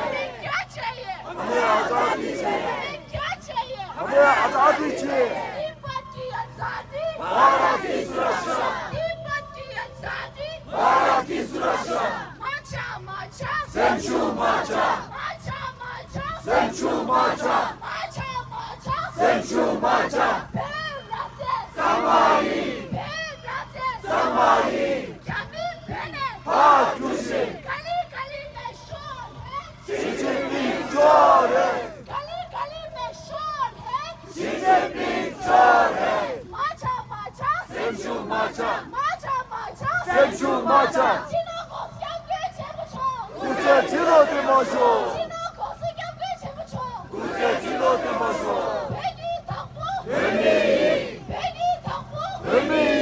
हमें क्या चाहिए? हमें आजादी चाहिए। हमें क्या चाहिए? हमें आजादी चाहिए। तिब्बत की आजादी। भारत की सुरक्षा। तिब्बत की आजादी। भारत की सुरक्षा। माचा, माचा। Senchu Macha। Matcha, matcha. Senchu Macha। Matcha, matcha. Senchu Macha। Bel Razes। Samai। Bel Razes। མ་ཆག་སྤྱི་ནོར་གོང་ས་སྐྱབས་མགོན་ཆེན་པོ་མཆོག་སྐུ་ཚེ་ཁྲི་ལོ་བརྟན་པར་ཤོག་སྤྱི་ནོར་གོང་ས་སྐྱབས་མགོན་ཆེན་པོ་མཆོག་སྐུ་ཚེ་ཁྲི་ལོ་བརྟན་པར་ཤོག་བོད་ཀྱི་བདག་པོ། བོད་མི་ཡིན། བོད་ཀྱི་བདག་པོ། བོད་མི་ཡིན།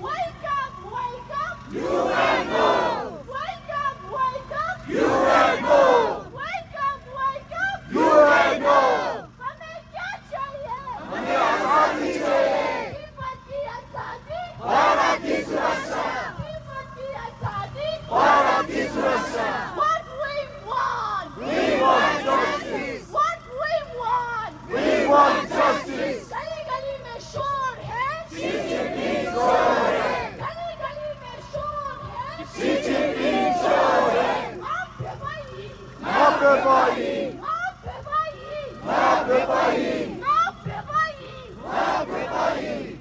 Wake up, wake up. You and no. Wake up, wake up. You and no. Wake up, wake up. You and no. हमें क्या चाहिए? हमें आजादी चाहिए। तिब्बत की आजादी। भारत की सुरक्षा। तिब्बत की आजादी। भारत की सुरक्षा। What we want? We want justice. What we want? We want justice. गली गली में शोर है। शी जिनपिंग चोर है। गली गली में शोर है। शी जिनपिंग चोर है। माफ है भाई। माफ है भाई। माफ है भाई। माफ है भाई།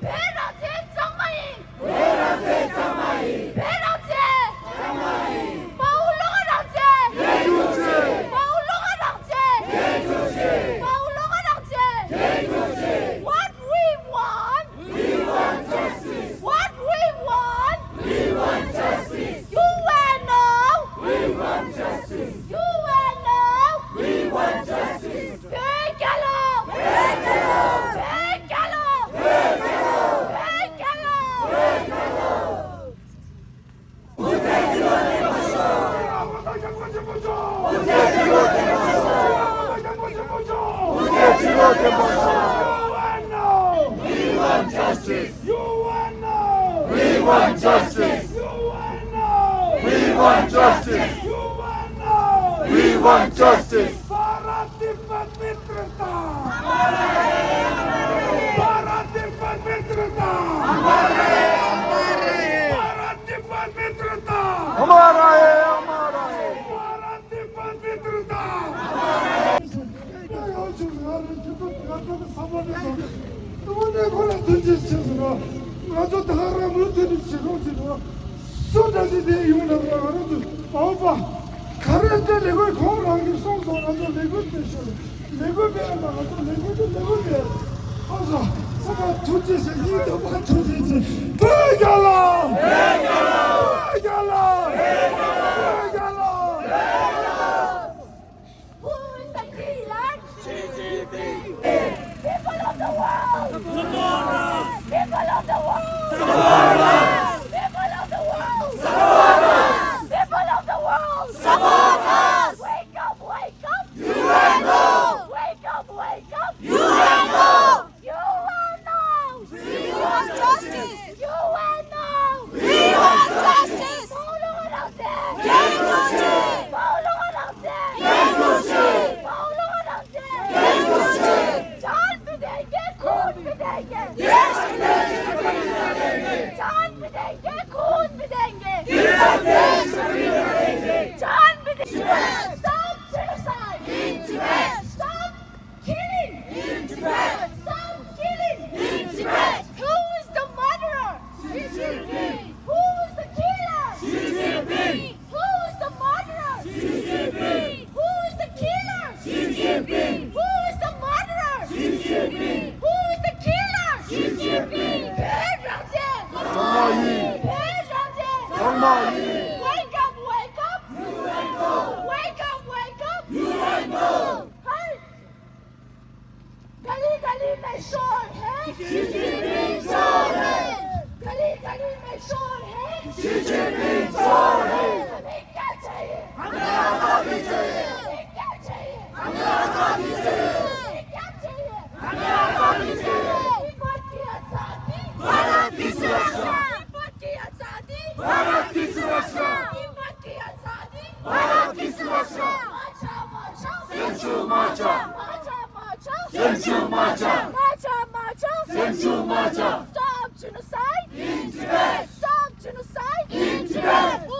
བོད་རང་བཙན་གཙང་མ་ཡིན། བོད་རང་བཙན་གཙང་མ་ཡིན། བོད་རང་བཙན་གཙང་མ་ཡིན། དཔའ་བོ་བློ་དགའ་རང་བཙན་རྒྱལ་དུ་གཅིག་དཔའ་བོ་བློ་དགའ་རང་བཙན་རྒྱལ་དུ་གཅིག་དཔའ་བོ་བློ་དགའ་རང་བཙན་རྒྱལ་དུ་གཅིག What we want? We want justice. What we want? We want justice. You and no. We want justice. You and no. We want justice. བོད་རྒྱལ་ལོ། བོད་རྒྱལ་ལོ། བོད་རྒྱལ་ལོ། བོད་རྒྱལ་ལོ། བོད་རྒྱལ་ལོ། We want justice. We want justice. We want justice. We want justice. Bharat तिब्बत मित्रता। भारत तिब्बत मित्रता। भारत तिब्बत मित्रता। हमारा है, हमारा है। भारत तिब्बत मित्रता। ང་ཚོ་ད་ག་རང་མུ་མཐུད་ནས་བྱེད་རོགས་བྱེད་རོགས། སུ་འདྲ་ཞིག་དེ་ཡོང་ན་ར་ང་རང་ཚོ་མ་འོངས་པ་ག་རེ་འདྲ་ལས་ཀོས་ཁོང་རང་གིས་གསུངས་སོང་། ང་ཚོ་ལས་ཀོས་དེ་ཤོར་ལས་ཀོས་མེད་ལ་ང་ཚོ་ལས་ཀོས་དེ་ལས་ཀོས་མེད། ཨ་ཚོ་ཚང་མ་ཐུགས་རྗེ་ཆེ། ཡིད་དུ་མ་ཐུགས་རྗེ་ཆེ། བོད་རྒྱལ་ལོ། བོད་རྒྱལ་ལོ། བོད་རྒྱལ་ལོ། Who is the killer? Xi Jinping. People of the world. Support us. People of the world. Support us. People of the world. Support us. People of the world. Support us. Wake up, wake up. You and no. Wake up, wake up. You and no. You and no. We want justice. You and no. We want justice. Paulo Arate. Paulo Arate. जान भी देंगे, खून भी देंगे। जान भी देंगे, खून भी देंगे। जान भी देंगे। Stop genocide. Stop Killing! In Tibet! Stop killing! In Tibet! Who is the murderer? Xi Jinping! Who is the killer? Xi Jinping! Who is the murderer? Xi Jinping! Who is the killer? Xi Jinping! Who is the murderer? Xi Jinping! Who is the killer? Xi Jinping! བོད་རང་བཙན། གཙང་མ་ཡིན། བོད་རང་བཙན། གཙང་མ་ཡིན། Wake up, wake up! Wake up, wake up! Hey! गली गली में शोर है। Xi Jinping चोर है। गली गली में शोर है। शी जिनपिंग चोर है। हमें क्या चाहिए? हमें आजादी चाहिए। हमें क्या चाहिए? हमें आजादी चाहिए। हमें क्या चाहिए? हमें आजादी चाहिए। तिब्बत की आजादी। भारत की सुरक्षा। तिब्बत की आजादी। भारत की सुरक्षा। तिब्बत की आजादी। भारत की सुरक्षा। माचा, माचा। Stop genocide! In Tibet! Stop genocide! In Tibet! Who is the murderer? Who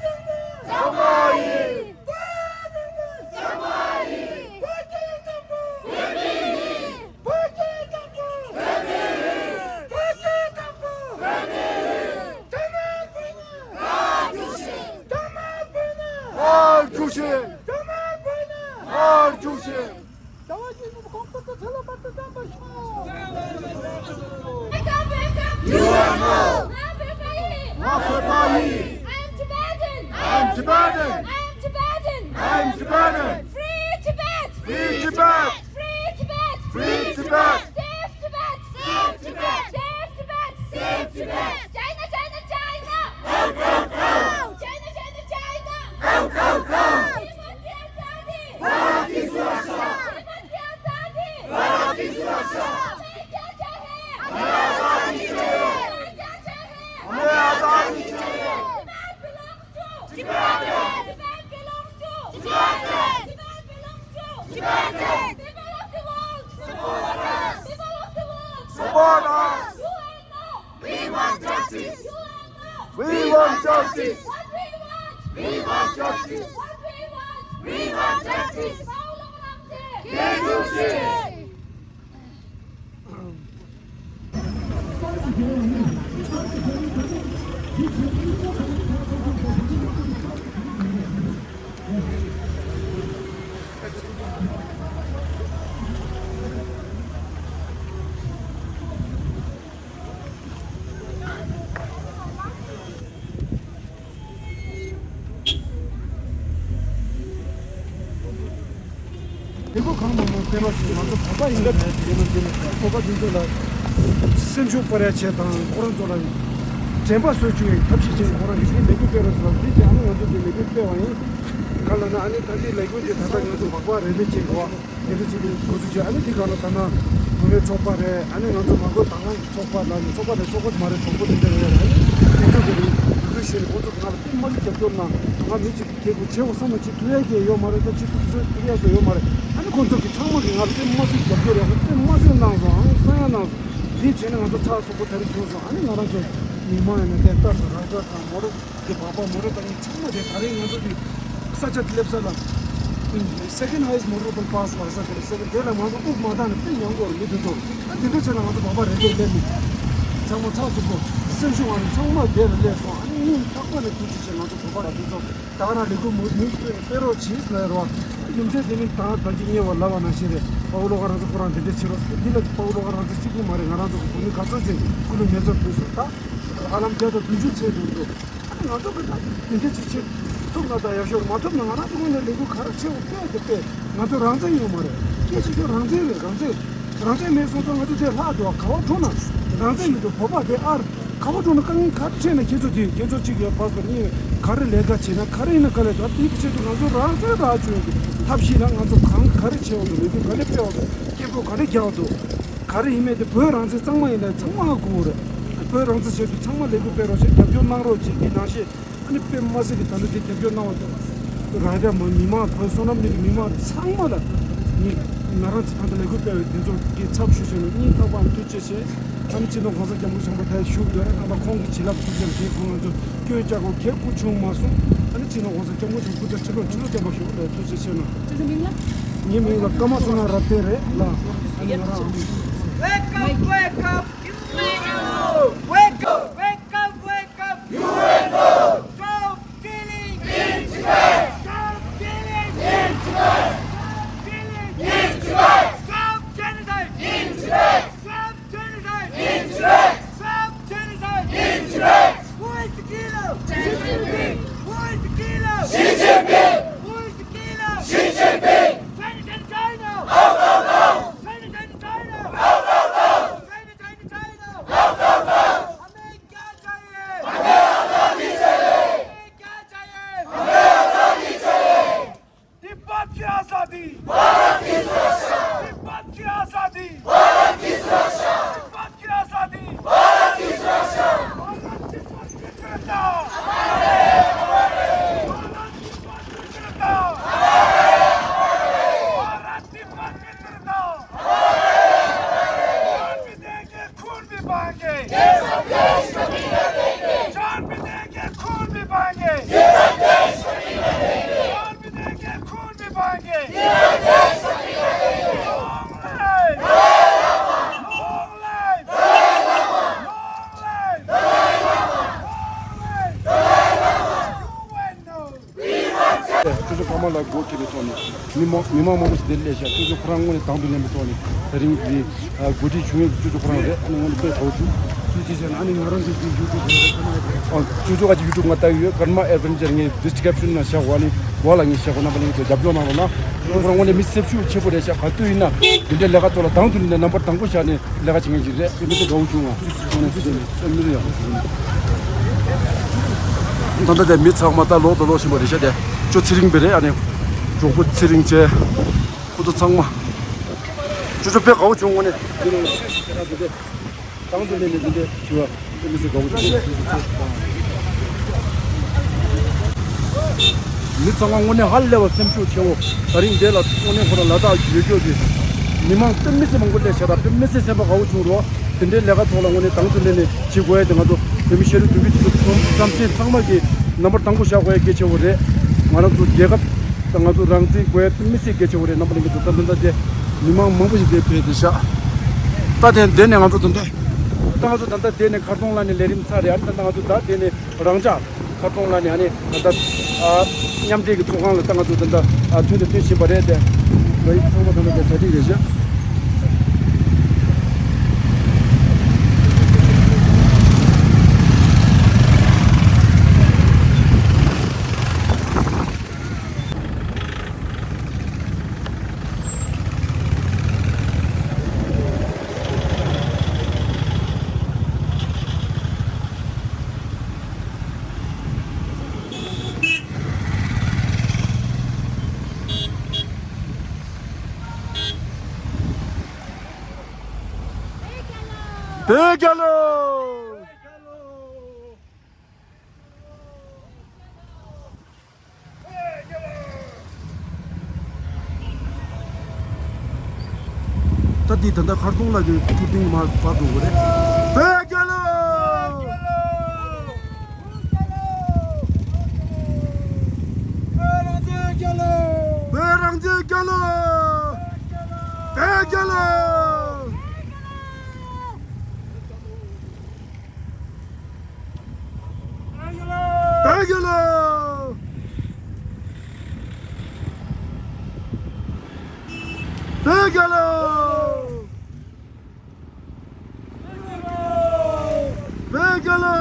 Wake up, wake up! You are not! ང་བོད་པ་ཡིན། ང་བོད་པ་ཡིན། I am Tibetan! I am Tibetan! I am Tibetan! I am Tibetan! Free Tibet! Free Tibet! Free Tibet! Free Tibet! Save Tibet! Save Tibet! Save Tibet! Save Tibet! China, China, China! Out, out, out! China, China, China! Out, out, out! Tibet की आजादी! भारत की सुरक्षा! तिब्बत की आजादी! भारत की सुरक्षा! हमें क्या चाहिए? हमें आजादी चाहिए! हमें क्या चाहिए? हमें आजादी चाहिए! Tibet belongs to Tibetans! Tibet belongs to Tibetans! Tibet belongs to Tibetans! People of the world! Support us! People of the world! Support us! You and no! We want justice! You and no! We want justice! What we want! We want justice! What we want! We want justice! Paulo Ramte! K two G! ལས་འགུལ་གང་མང་མང་སྤེལ་རོགས་ཞེས་ང་ཚོ་བོད་པ་ཡིན་ན་དེ་ནི་དེ་ནི་བོད་པ་འདི་ཚོ་ལ་སེམས་ཤུགས་སྤར་ཡ་བྱས་དང་ཁོ་རང་ཚོ་ལ་དྲན་པ་གསོ་བཅུག་ཡའི་ཐབས་ཤེས་བྱས་ཁོ་རང་གི་དེ་ལས་འགུལ་སྤེལ་རོགས་ཞེས་ལབ་དེ་བྱས་ཨ་ནི་ང་ཚོ་དེ་ལས་འགུལ་སྤེལ་བ་ཡིན། ག་ལ་ན་ཨ་ནི་ད་ལྟའི་ལས་འགུལ་དེ་ད་ལྟ་ང་ཚོ་མག་པ་རེ་རེ་བྱས་འགྲོ་བ། དེ་འདྲ་ཅིག་གི་འགོ་འཛུགས་བྱས། ཨ་ནི་དེ་ག་ལ་ད་ནང་བུད་མེད་ཚོགས་པ་རེད། ཨ་ནི་ང་ཚོ་མ་དགོས་དང་བླངས་ཚོགས་པ་ལ་ནི་ཚོགས་པ་རེད། ཚོགས་པ་མ་རེད། གྲོགས་པོ་དེ་འདྲ་རེད། ཨ་ནི་དེ་ཚོ་གི་རིགས་འགུལ་ཤེས་རེད། ཁོང་ཚོ་ང་ལ་དེ་མ་གི་རྒྱབ་སྐྱོར་གནང་། ང་མི་གཅིག་གི་ཁེ་གོ་བྱེད་དགོས་བསམ་ན་བྱེད་ཐུབ་ཡ་གི་ཡོད་མ་རེད། ད་བྱེད་ཐུབ་ཚོད་ཐུབ་ཡ་བཟོ་ཡོད་མ་རེད། ཨ་ནི་ཁོང་ཚོ་གི་ཚང་མ་གི་ང་ལ་དེ་མ་གི་རྒྱབ་སྐྱོར་ཡག་པོ་དེ་མ་གི་གནང་སོང་། ཨ་ནི་གསང་ཡ་གནང་སོང་། དེ་བྱས་ན་ང་ཚོ་ཚགས་ཚུད་པོ་དེ་རིང་བྱུང་སོང་། ཨ་ནི་ང་རང་ཚོ་མི་མང་ཡིན་ན་དེ་ལྟར་དུ་རང་སྒྲ་དང་མོ་རོ། དེ་བག་པ་མོ་རེ་དང་ནི་ཚང་མ་དེ་ད་རེས་ང་ཚོ་དེ་ས་ཆ་དེ་སླེབས་ས་ལ་second highest motor vehicle pass ལ་ས་དེ་ས་དེ་ལ་ང་ཚོ་དབུགས་མ་བཏང་ནས་དཔེ་ཉམས་དགོས་རེད། མི་དེ་ཚོ་ཨ་དེ་འདྲ་བྱས་ན་ང་ཚོ་བག་པ་རེ་རེ་སླེབས་མི་ཚང་མ་ཚགས་ཚུད་པོ་སེམས་ཤུགས་ཨ་ནི་ཚང་མ་དེ་ལ་སླེབས་སོང་། ཨ་ནི་སྙིང་ཐག་པ་ནས་ཐུགས་རྗེ་ཆེ། ང་ཚོ་བོད་པ་ལ་དེ་ཚོ་ད་ག་རང་ལས་འགུལ་མུ་མུ་མཐུད་ནས་སྤེལ་རོགས་གྱིས་ལབ་རོགས། རྒྱུ་མཚན་དེ་ནི་ད་ད་ཅི་ཉེ་བར་ལབ་པ་ནང་བཞིན་རེད། དཔའ་བོ་བློ་དགའ་རང་ཚོ་ཁོ་རང་དེ་འདྲ་བྱེད་རོགས་ཟེར། འདི་ལ་དཔའ་བོ་བློ་དགའ་རང་ཚོ་གཅིག་པུ་མ་རེད། ང་རང་ཚོ་གི་བོད་མི་ག་ཚོད་ཅིག་སྐུ་ལུས་མེ་མཚར་ཕུལ་སོང་། ད་ཧ་ལམ་བརྒྱ་དང་བདུན་ཅུ་ཚད་འགྲོ་འདུག་ཨ་ནི་ང་ཚོ་གི་ད་དེ་འདྲ་ཅིག་བྱེད་ཐུབ་ན་ད་ཡག་ཤོས་རེད། མ་ཐུབ་ན་ང་རང་ཚོ་ངོས་ནས་ལས་འགུལ་ག་རེ་བྱེད་དགོས་དཔེ་དེ་དཔེ། ང་ཚོ་རང་བཙན་ཡོད་མ་རེད། སྐད་ཆ་ཁྱོད་རང་བཙན་རེད། རང་བཙན་རང་བཙན་མེད་སོང་ཙང་ང་ཚོ་དེ་ལྷག་འདུག་ཨ། ག་བ་འགྲོ་ན་རང་བཙན་མི་འདུག་བོད་པ་དེ་ཨར་ག་བ་འགྲོ་ན་དཀའ་ངལ་ག་རེ་འཕྲད་ན་ཁྱེད་ཚོ་དེ་ཁྱེད་ཚོ་གཅིག་ཡོད་པ་སོ་གཉིས་ག་རེ་ལས་ཀ་བྱེད་ན་ག་རེ་ཡིན་ན་དཀའ་ལས་འདུག་དེའི་ཆེད་དུ་ང་ཚོ་རང་བཙན་རག་བཅུག་ཡོད་འདུག་ཐབས་ཤེས་ན་ང་ཚོ་གང་ག་རེ་བྱེད་འོང་འདུག་ལས་འགུལ་ག་རེ་སྤེལ་འོང་འདུག་སྐད་འབོད་ག་རེ་རྒྱག་འོང་འདུག་ག་རེ་ཡིན་མེད་དེ་བོད་རང་བཙན་གཙང་མ་ཡིན་ན་ཚང་མ་དགོས་རེད། བོད་རང་བཙན་ཆེད་དུ་ཚང་མ་ལས་འགུལ་སྤེལ་རོགས་བྱེད། རྒྱབ་སྐྱོར་གནང་རོགས་བྱེད། དེ་ནང་བཞིན་ཨ་ནི་དཔེ་མ་སྲིད་ཀྱི་ད་ལྟ་དེ་རྒྱབ་སྐྱོར་གནང་བ་དང་རང་རྒྱ་མི་མང་བོད་བསོད་ནམས་གླིང་གི་མི་མང་ཚང་མ་ལ་ངས་ང་རང་ཚོ་ད་ལྟ་ལས་འགུལ་སྤེལ་བའི་དེ་ཚོ་གི་ཚབ་ཞུས་བྱས་ནས་སྙིང་ཐག་པ་ནས་ཐུགས་རྗེ་ཆེ། ཨ་ནི་སྤྱི་ནོར་གོང་ས་སྐྱབས་མགོན་ཆེན་པོ་ཕེབས་བཞུགས་འདུག་ད་ལྟ་ཁོང་གི་བྱིན་རླབས་ཐུགས་རྗེ་ཆེ། ཁོང་ང་ཚོ་སྐྱོན་བཅག་གོ་གེ་སྐུ་བྱུང་མ་སོང་། ཨ་ནི་སྤྱི་ནོར་གོང་ས་སྐྱབས་མགོན་ཆེན་པོ་སྐུ་ཚེ་ཁྲི་ལོ་ཁྲི་ལོ་བརྟན་པར་བཞུགས་ལ་ཐུགས་རྗེ་ཆེ་གནང་། ཁྱེད་ཚོ་མིང་ལ། ངའི་མིང་ལ་ཀརྨ་བསོད་ནམས་རབ་བརྟན་རེད་ལ། ཨ་ནི་ང་རང་ཨ་མི། Wake up, wake up, you will know. Wake up, wake up, wake up, you will know. Stop killing. ཅོ་ཅོ་ཀརྨ་ལགས་འགོ་ཁྲིད་པའི་ཐོག་ནས་མི་མང་མི་མང་མང་པོ་ཞིག་འདིར་སླེབས་ཤག་ཅོ་ཅོ་ཁོ་རང་དངོས་གནས་དང་དུ་ལེན་པའི་ཐོག་ནས་དེ་རིང་འདི་འགོ་ཁྲིད་བྱུང་ཡོད། ཅོ་ཅོ་ཁོ་རང་རེད། ཨ་ནི་དངོས་གནས་དཔེ་དགའ་བོ་བྱུང་། ཅི་བྱས་ཟེར་ན་ཨ་ནི་ང་རང་གི་ཡུ་ཊུབ་ཨ་ཅོ་ཅོ་ཁ་ཅིག་ཡུ་ཊུབ་ང་ལྟ་གི་ཡོད། ཀརྨ་ཨེ་ཌ་ཝེན་ཅར་ངས་ཌི་སི་ཀི་རིབ་ཤན་ནང་བཞག་གོ་ཨ་ནི་གོ་ལ་ངས་བཞག་གོ་རྣམ་པ་ལྷན་རྒྱས་ཚོ་རྒྱབ་སྐྱོར་གནང་རོགས་གནང་། ཁོ་རང་དངོས་གནས་མི་སེམས་ཤུགས་ཆེན་པོ་རེད་ཤག་ག་དུས་ཡིན་ན་འདི་འདྲའི་ལས་ཀ་ཐོག་ལ་དང་དུ་ལེན་ནས་རྣམ་པར་དང་པོ་བཞག་ནས་ལས་ཀ་བྱེད་མཁན་ཞིག་རེད། དེ་མི་ཚེ་དགའ་བོ་བྱུང་ང་། དངོས་གནས་ཅི་ཟེར་ནས་སེམས་མི་ཡག་པོ་བྱུང་། ད་ལྟ་དེ་མི་ཚང་མ་ད་ལོག་ཏུ་ལོག་བཞིན་པ་རེད་ཤག་དེ་ཅོ་ཚེ་རིང་པས་རེད། ཨ་ནི་གྲོགས་པོ་ཚེ་རིང་བྱས་ཁོ་ཚོ་ཚང་མ་ཅོ་ཅོ་དཔེ་དགའ་བོ་བྱུང་། དངོས་གནས་འདི་ནས་ཆོས་སུ་ཁྱེད་རང་ཚོ་དེ་དང་དུ་ལེན་ནས་འདི་འདྲའི་བྱས་པ་དེ་མི་ཚེ་དགའ་བོ་བྱུང་། མི་ཚང་མ་དངོས་གནས་ཧ་ལས་པ་སེམས་ཤུགས་ཆེ་བོ། ད་རིང་འདི་ལ་དངོས་གནས་ཁོ་རང་ལ་དྭགས་ཡོད་སྐྱོ་གི་མི་མང་དཔེ་མི་སྲིད་མང་པོ་སླེབས་ཤག་ད་དཔེ་མི་སྲིད་སེམས་པ་དགའ་བོ་བྱུང་རོགས། དེ་འདྲའི་ལས་ཀ་ཐོག་ལ་དངོས་གནས་དང་དུ་ལེན་ནས་བྱེད་དགོས་ཡ་དེ་ང་ཚོ་བོད་མི་ཤ་རུས་གདུང་རྒྱུད་དེ་ཚོ་རྩམ་ཚེ་ཚང་མ་གི་རྣམ་པར་དང་པོ་བཞག་དགོས་ཡ་གལ་ཆེ་བོ་རེད། ང་རང་ཚོ་རྒྱལ་ཁབ་དང་ང་ཚོ་རང་བཙན་དགོས་ཡ་དཔེ་མི་སྲིད་གལ་ཆེ་བོ་རེད། རྣམ་པ་ལྷན་རྒྱས་ཚོ་ད་ད་ད་དེ་མི་མང་མང་པོ་ཞིག་དེ་ཕེབས་བསྡད་ཤག་ད་དེ་འདི་ནས་ང་ཚོ་ད་ལྟ་ད་ང་ཚོ་ད་ལྟ་དེ་ནས་མཁར་གདོང་ལ་ནས་ལས་རིམ་ཚར་རེད། ཨ་ནི་ད་ལྟ་ང་ཚོ་ད་དེ་ནས་རང་འཇགས་མཁར་གདོང་ལ་ནས་ཨ་ནི་ད་ལྟ་ཨ་མཉམ་འབྲེལ་གྱི་ཚོགས་ཁང་ལ་ད་ང་ཚོ་ད་ལྟ་ཨ་ཐོན་དང་ཐོན་བཞིན་པ་རེད་དེ། ང་ཡི་ཚང་མ་ད་ལྟ་དེ་གྲ་སྒྲིག་རེད་ཤག་བོད་རྒྱལ་ལོ། ད་འདི་ད་ལྟ་མཁར་གདོང་ལ་གི་ཐུབ་བསྟན་མར་བབས་འགྲོ་གི་རེད། བོད་རྒྱལ་ལོ། བོད་རང་བཙན་རྒྱལ་ལོ། བོད་རང་བཙན་རྒྱལ་ལོ། བོད་རྒྱལ་ལོ། བོད་རྒྱལ་ལོ། བོད་རྒྱལ་ལོ། བོད་རྒྱལ་ལོ།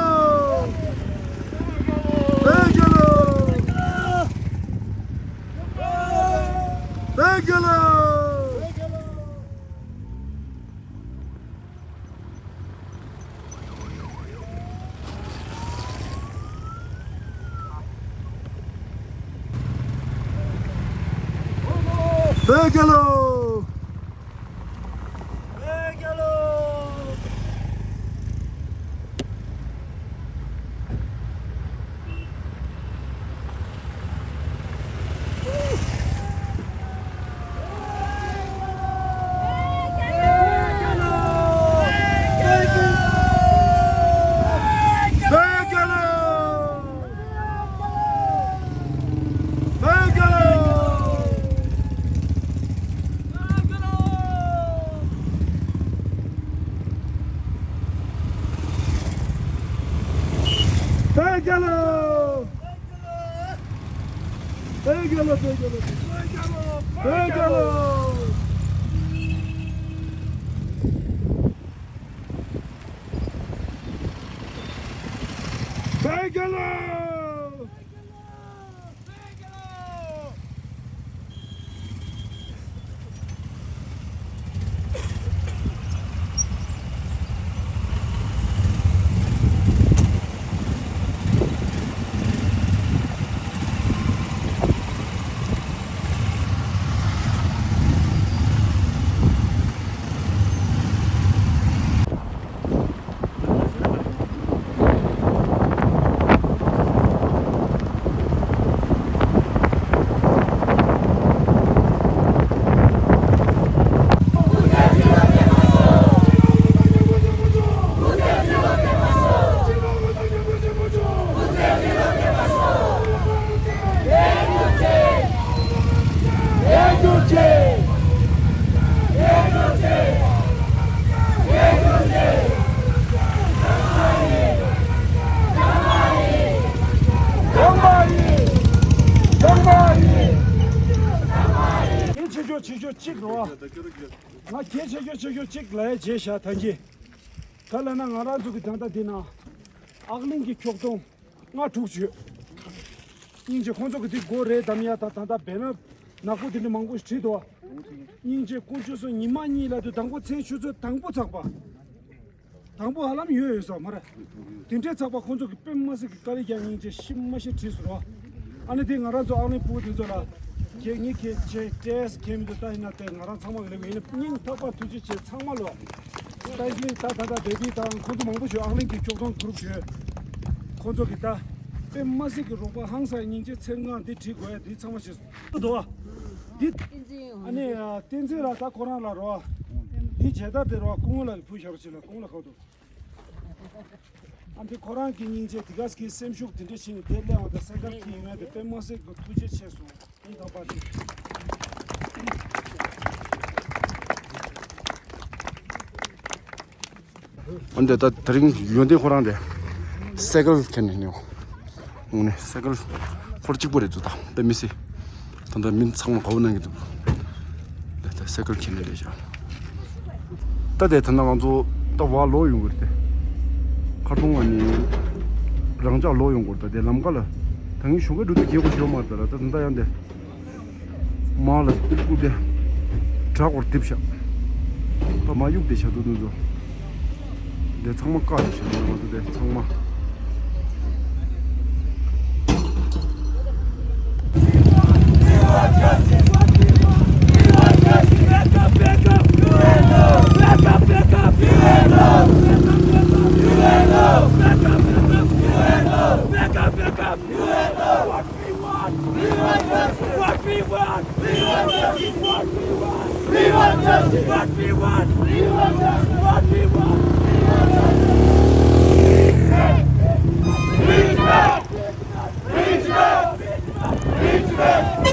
བོད་རྒྱལ་ལོ། བོད་རྒྱལ་ལོ། བོད་རྒྱལ་ལོ། བོད་རྒྱལ་ལོ། བོད་རྒྱལ་ལོ། བོད་རྒྱལ་ལོ། བོད་རྒྱལ་ལོ། བོད་རྒྱལ་ལོ། བོད་རྒྱལ་ལོ། ཆེ་ཤོས་གཅིག་རོ། ང་གལ་ཆེ་ཤོས་ཆེ་ཤོས་གཅིག་ལ་རྗེས་བཞག་ཐང་གི། ག་ལ་ན་ང་རང་ཚོ་གི་ད་ལྟ་འདི་ན་ཨག་གླིང་གི་ཁྱོག་སྟོང་ལྔ་དྲུག་ཡོད། སྙིང་རྗེ་ཁོང་ཚོ་གི་འདི་སྒོ་རེ་བསྡམ་ཡ་ད་ད་ལྟ་བེ་ནར་ནག་པོ་འདི་འདྲ་མང་པོ་ཞིག་བྲིས་འདུག་སྙིང་རྗེ་དཀོན་མཆོག་གསུམ་ཉི་མ་གཉིས་ལ་དུ་དང་པོ་མཚན་ཆུ་ཚོད་དང་པོ་ཚགས་པ། དང་པོ་ཧ་ལམ་ཡོད་ཡོད་ས་མ་རེད། དེ་འདྲའི་ཚགས་པ་ཁོང་ཚོ་གི་དཔེ་མ་སྲིད་ཀྱི་དཀའ་ལས་ཀྱང་སྙིང་རྗེ་ཤི་མ་ཤི་བྲིས་སོང་རོ། ཨ་ནི་དེ་ང་རང་ཚོ་ཨང་ལིང་ཕྲུ་གུ་དེ་ཚོ་ལ་ཁྱེད་ངེད་ཁྱེད་ཆེ་ཏྲེས་ཁྱེད་མི་འདུག་ད་ཡིན་ན་དེ་ང་རང་ཚང་མ་གི་ལས་འགན་ཡིན་ན་སྙིང་ཐག་པ་ཐུགས་རྗེ་ཆེ་ཚང་མ་ལོ། ད་ལི་ད་ད་ད་བེ་བི་དང་ཁོང་ཚོ་མང་པོ་ཞིག་ཨང་ལིང་གི་ཁྱོག་ཐོང་གུ་རུབ་ཞུས། ཁོང་ཚོ་གི་ད་དཔེ་མ་སྲིད་ཀྱི་རོགས་པ་ཧང་སང་སྙིང་རྗེ་ཚེ་སྔ་འདི་བྲིས་དགོས་ཡ་འདི་ཚང་མ་ཞིག་འདུག་བ། འདི་བསྟན་འཛིན་ཨ་ནི་བསྟན་འཛིན་ལ་ད་ཁོ་རང་ལ་རོ། འདི་བྱས་ད་དེ་རོ་སྐུ་ངོ་ལ་ཕུལ་བཞག་རོ་ཅི་ལ་སྐུ་ངོ་ལ་ཁ་ཐུག་ཨ་འདི་ཁོ་རང་གི་སྙིང་རྗེ་དེ་ག་སྐྱེས་སེམས་ཤུགས་དེ་འདྲ་བྱས་ནས་དེ་སླེབས་པ་དང་སེ་གལ་གྱི་ཡིན་ཡོད་དེ་དཔེ་མ་སྲིད་ཀྱི་ཐུགས་རྗེ་ཆེ་སོང་། ཨང་དང་པ་དེ། འོན་ཏེ་ད་དེ་རིང་ཡོན་ཏན་ཁོ་རང་རེད། སེ་གལ་ཁྱེར་ནས་ནི། དངོས་གནས་སེ་གལ་འཁོར་གཅིག་པོ་རེད་འདུག་ད་དཔེ་མི་སྲིད། ད་ལྟ་མི་ཚང་མ་དགའ་བོ་གནང་གི་འདུག་ད་ལྟ་སེ་གལ་ཁྱེར་ནས་རེད་ཤག་ད་ལྟའི་ད་ལྟ་ང་ཚོ་ད་བར་ལོག་ཡོང་གི་རེད་དེ། ཁ་ཐོང་བ་ནི་རང་འཇགས་ལོག་ཡོང་གི་རེད། ད་ལྟའི་ལམ་ཁ་ལ་ད་ངའི་གཞུང་གི་འགྲོ་དུས་རྒྱལ་པོ་ཞིག་ཡོད་མ་རེད། ད་ལྟ་ད་ལྟ་ཡང་དེ་མ་ལ་ཏིལ་ཀུ་དེ་བྲག་བར་རྡིབ་ཤག་ད་མ་གཡུག་དེ་བྱ་འདུག་འདུག་འདུག་འདི་ཚང་མ་བཀག་ནས་བྱས་ནས་ང་ཚོ་འདི་ཚང་མ། What we want! We want justice! What we want! We want justice! What we want! We want justice! What we want! We want justice! What we want! We want justice! Reach back! Reach back! Reach back! Reach back!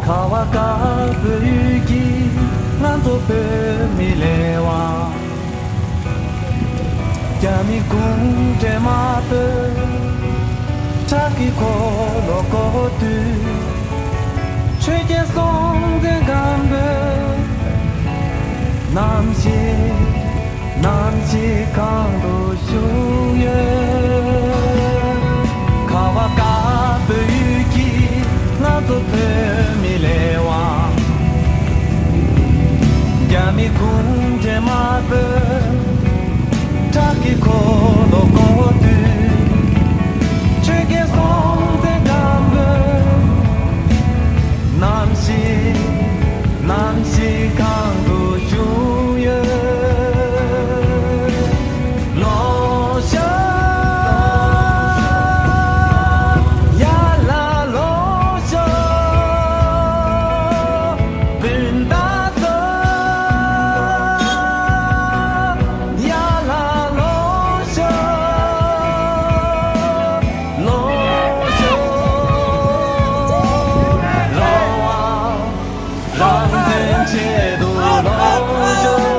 ཁ་བ་དཀར་པོའི་ཡུལ་གྱི་ང་ཚོ་བོད་མི་ལས་དབང་། རྒྱ་མི་གུང་ཁྲན་དམར་པོས་ཁྲག་གི་འཁོར་ལོ་བསྐོར་དུས། ཆོས་རྒྱལ་སྲོང་བཙན་སྒམ་པོས་ནམ་ཞིག་ནམ་ཞིག་གང་དུ་བཞུགས་ཡོད། ཁ་བ་དཀར་པོའི་ཡུལ་གྱི་ང་ཚོ་བོད་མི་ལས་དབང་། རྒྱ་མི་གུང་ཁྲན་དམར་པོས་ཁྲག་གི་འཁོར་ལོ་བསྐོར་དུས། ཆོས་རྒྱལ་སྲོང་བཙན་སྒམ་པོས་ནམ་ཞིག་ནམ་ཞིག་གང་དུ་བཞུགས་ཡོད། ལོངས་ཤོག་ཡར་ལ་ལོངས་ཤོག་སྤུན་ཟླ་ཚོ། ཡར་ལ་ལོངས་ཤོག་ལོངས་ཤོག་རང་དབང་རང་བཙན་ཆེད་དུ་ལོངས་ཤོག་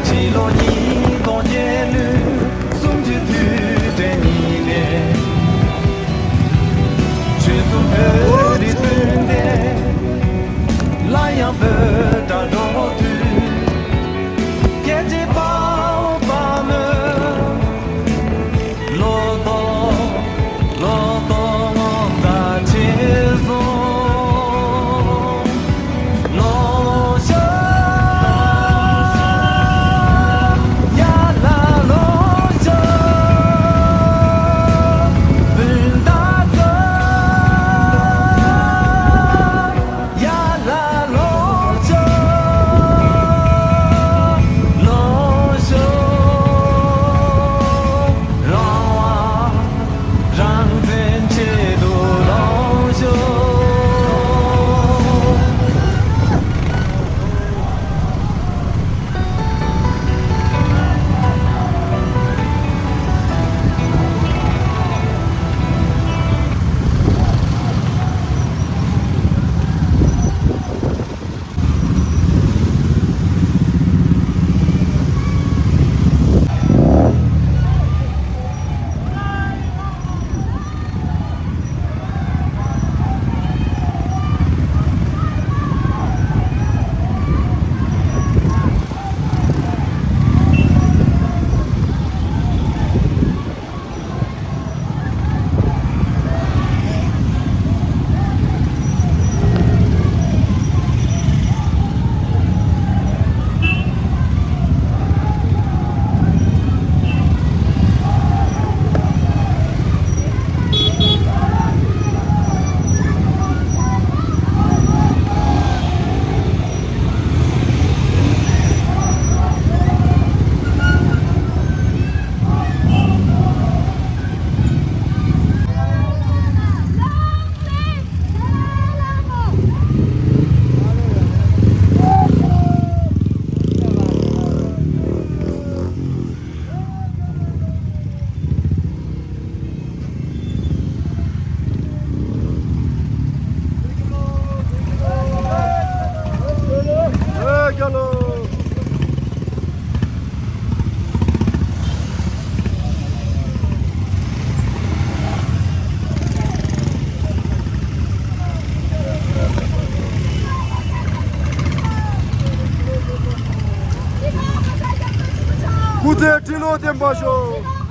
ཕྱི་ལོ་ཉིས་སྟོང་བརྒྱད་ལོའི་གསུམ་བཅུའི་དུས་དྲན་ཉིན་ནས། ཆོལ་གསུམ་བོད་རིགས་སྤུན་ཟླས་སླར་ཡང་བོད་ལ་འགྲོ་དུས། རྒྱལ་གཅེས་དཔའ་བོ་དཔའ་མོས་ལོ་ཏོག་ལོ་ཏོག་ངོ་མཚར་ཆེ་སོང་། ལོངས་ཤོག་ཡར་ལ་ལོངས་ཤོག་སྤུན་ཟླ་ཚོ། ཡར་ལ་ལོངས་ཤོག་རྒྱལ་ལོ། སྐུ་ཚེ་ཁྲི་ལོ་བརྟན་པར་ཤོག།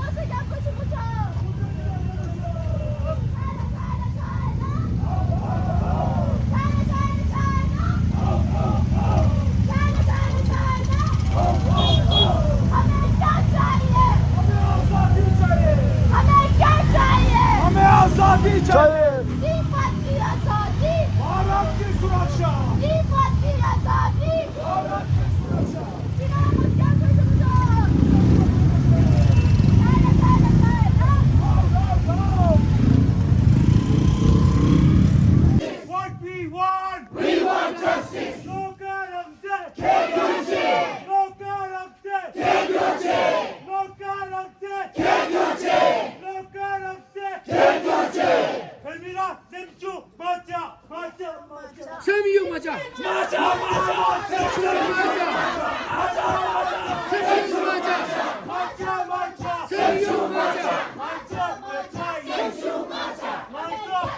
हमें आजादी चाहिए। हमें आजादी चाहिए। तिब्बत की आजादी। भारत की सुरक्षा। तिब्बत की आजादी। भारत की सुरक्षा। What we want? We want justice. Lokayukta ལས་འགུལ་བྱེད། ལས་འགུལ་བྱེད། ལས་འགུལ་བྱེད། ལས་འགུལ་བྱེད། ལས་འགུལ་བྱེད། ལས་འགུལ་བྱེད། ལས་འགུལ་བྱེད། བོད་མི་རང་སེམས་ཤུགས་མ་ཆག་མ་ཆག་མ་ཆག་སེམས་ཤུགས་མ་ཆག་མ་ཆག་སེམས་ཤུགས་མ་ཆག་སེམས་ཤུགས་མ་ཆག་སེམས་ཤུགས་མ་ཆག་མ་ཆག་མ་ཆག་སེམས་ཤུགས་མ་ཆག་མ་ཆག་མ་ཆག་སེམས་ཤུགས་མ་ཆག་མ་ཆག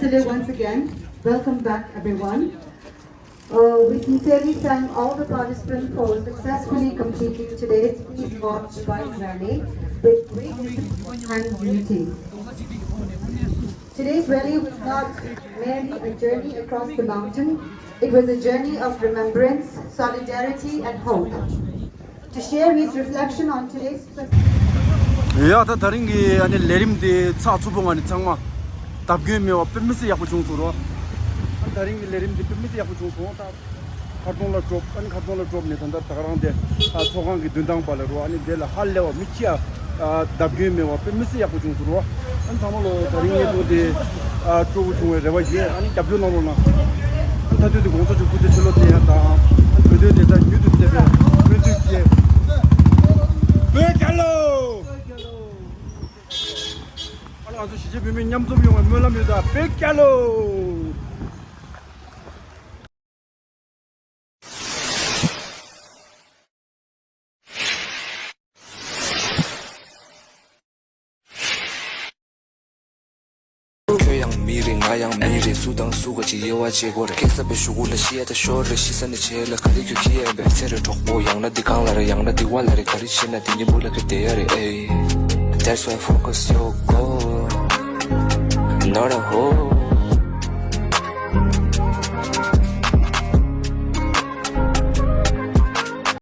Today, once again, welcome back, everyone. Uh, we sincerely thank all the participants for successfully completing today's Peace Walk Bike Rally with great discipline and unity. Today's rally was not merely a journey across the mountain, it was a journey of remembrance, solidarity, and hope. To share his reflection on today's festival. ཡ་ད་ད་རིང་གི་ཨ་ནི་ལས་རིམ་དེ་ཚགས་ཚུད་པོ་ངང་ནས་ཚང་མ་བརྡབ་སྐྱོན་མེད་པ་དཔེ་མི་སྲིད་ཡག་པོ་བྱུང་སོང་རོ། ཨ་ནི་ད་རིང་གི་ལས་རིམ་དེ་དཔེ་མི་སྲིད་ཡག་པོ་བྱུང་སོང་། ད་མཁར་རྫོང་ལ་འགྲོ། ཨ་ནི་མཁར་རྫོང་ལ་འགྲོ་ནས་ད་ལྟ་ད་ག་རང་དེ་ཨ་ཚོགས་ཁང་གི་མདུན་ཐང་པ་ལ་རོ། ཨ་ནི་དེ་ལ་ཧ་ལས་པ་མི་ཁྱི་ཨ་བརྡབ་སྐྱོན་མེད་པ་དཔེ་མི་སྲིད་ཡག་པོ་བྱུང་སོང་རོ། ཨ་ནི་ཚང་མ་ལོ་ད་རིང་ངའི་ཐོག་དེ་ཨ་སྤྲོ་པོ་བྱུང་བའི་རེ་བ་ཡོད། ཨ་ནི་རྒྱབ་སྐྱོར་གནང་རོགས་གནང་། ཨ་ནི་མཐའ་མཇུག་དེ་གོང་ས་མཆོག་སྐུ་ཚེ་ཁྲི་ལོ་བརྟན་ཡག་དང་། ཨ་ནི་བོད་དོན་བདེན་མཐའ་མྱུར་དུ་གསལ་བའི་སྨོན་འདུན་བཅས། བོད་རྒྱལ་ལོ། ཨ་ནི་ང་ཚོ་གཞིས་བྱེས་བོད་མི་མཉམ་འཛོམས་ཡོང་བའི་སྨོན་ལམ་ཡོད། ད་བོད་རྒྱལ་ལོ། ཁྱོད་ཡང་མི་རེད། ང་ཡང་མི་རེད། སུ་དང་སུ་ག་ཅིག་དབྱེ་བ་འབྱེད་དགོས་རེད། སྐད་གསར་པའི་གཞུག་གུ་ལ་ཤི་ཡ་ད་ཤོར་རེད། ཤི་ས་ནས་བྱེད་ལ་ག་རེ་རྒྱུ་ཁྱི་ཡ་བས། ཚེ་རེ་གྲོགས་པོ་ཡང་ན་འདི་གང་ལ་རེད། ཡང་ན་འདི་བ་ལ་རེད། ག་རེ་བྱེད་ན་འདི་ཉིན་མོ་ལ་ཁེ་བསྡད་ཡ་རེད། ཨེ། That's why focus your goal, not a hole.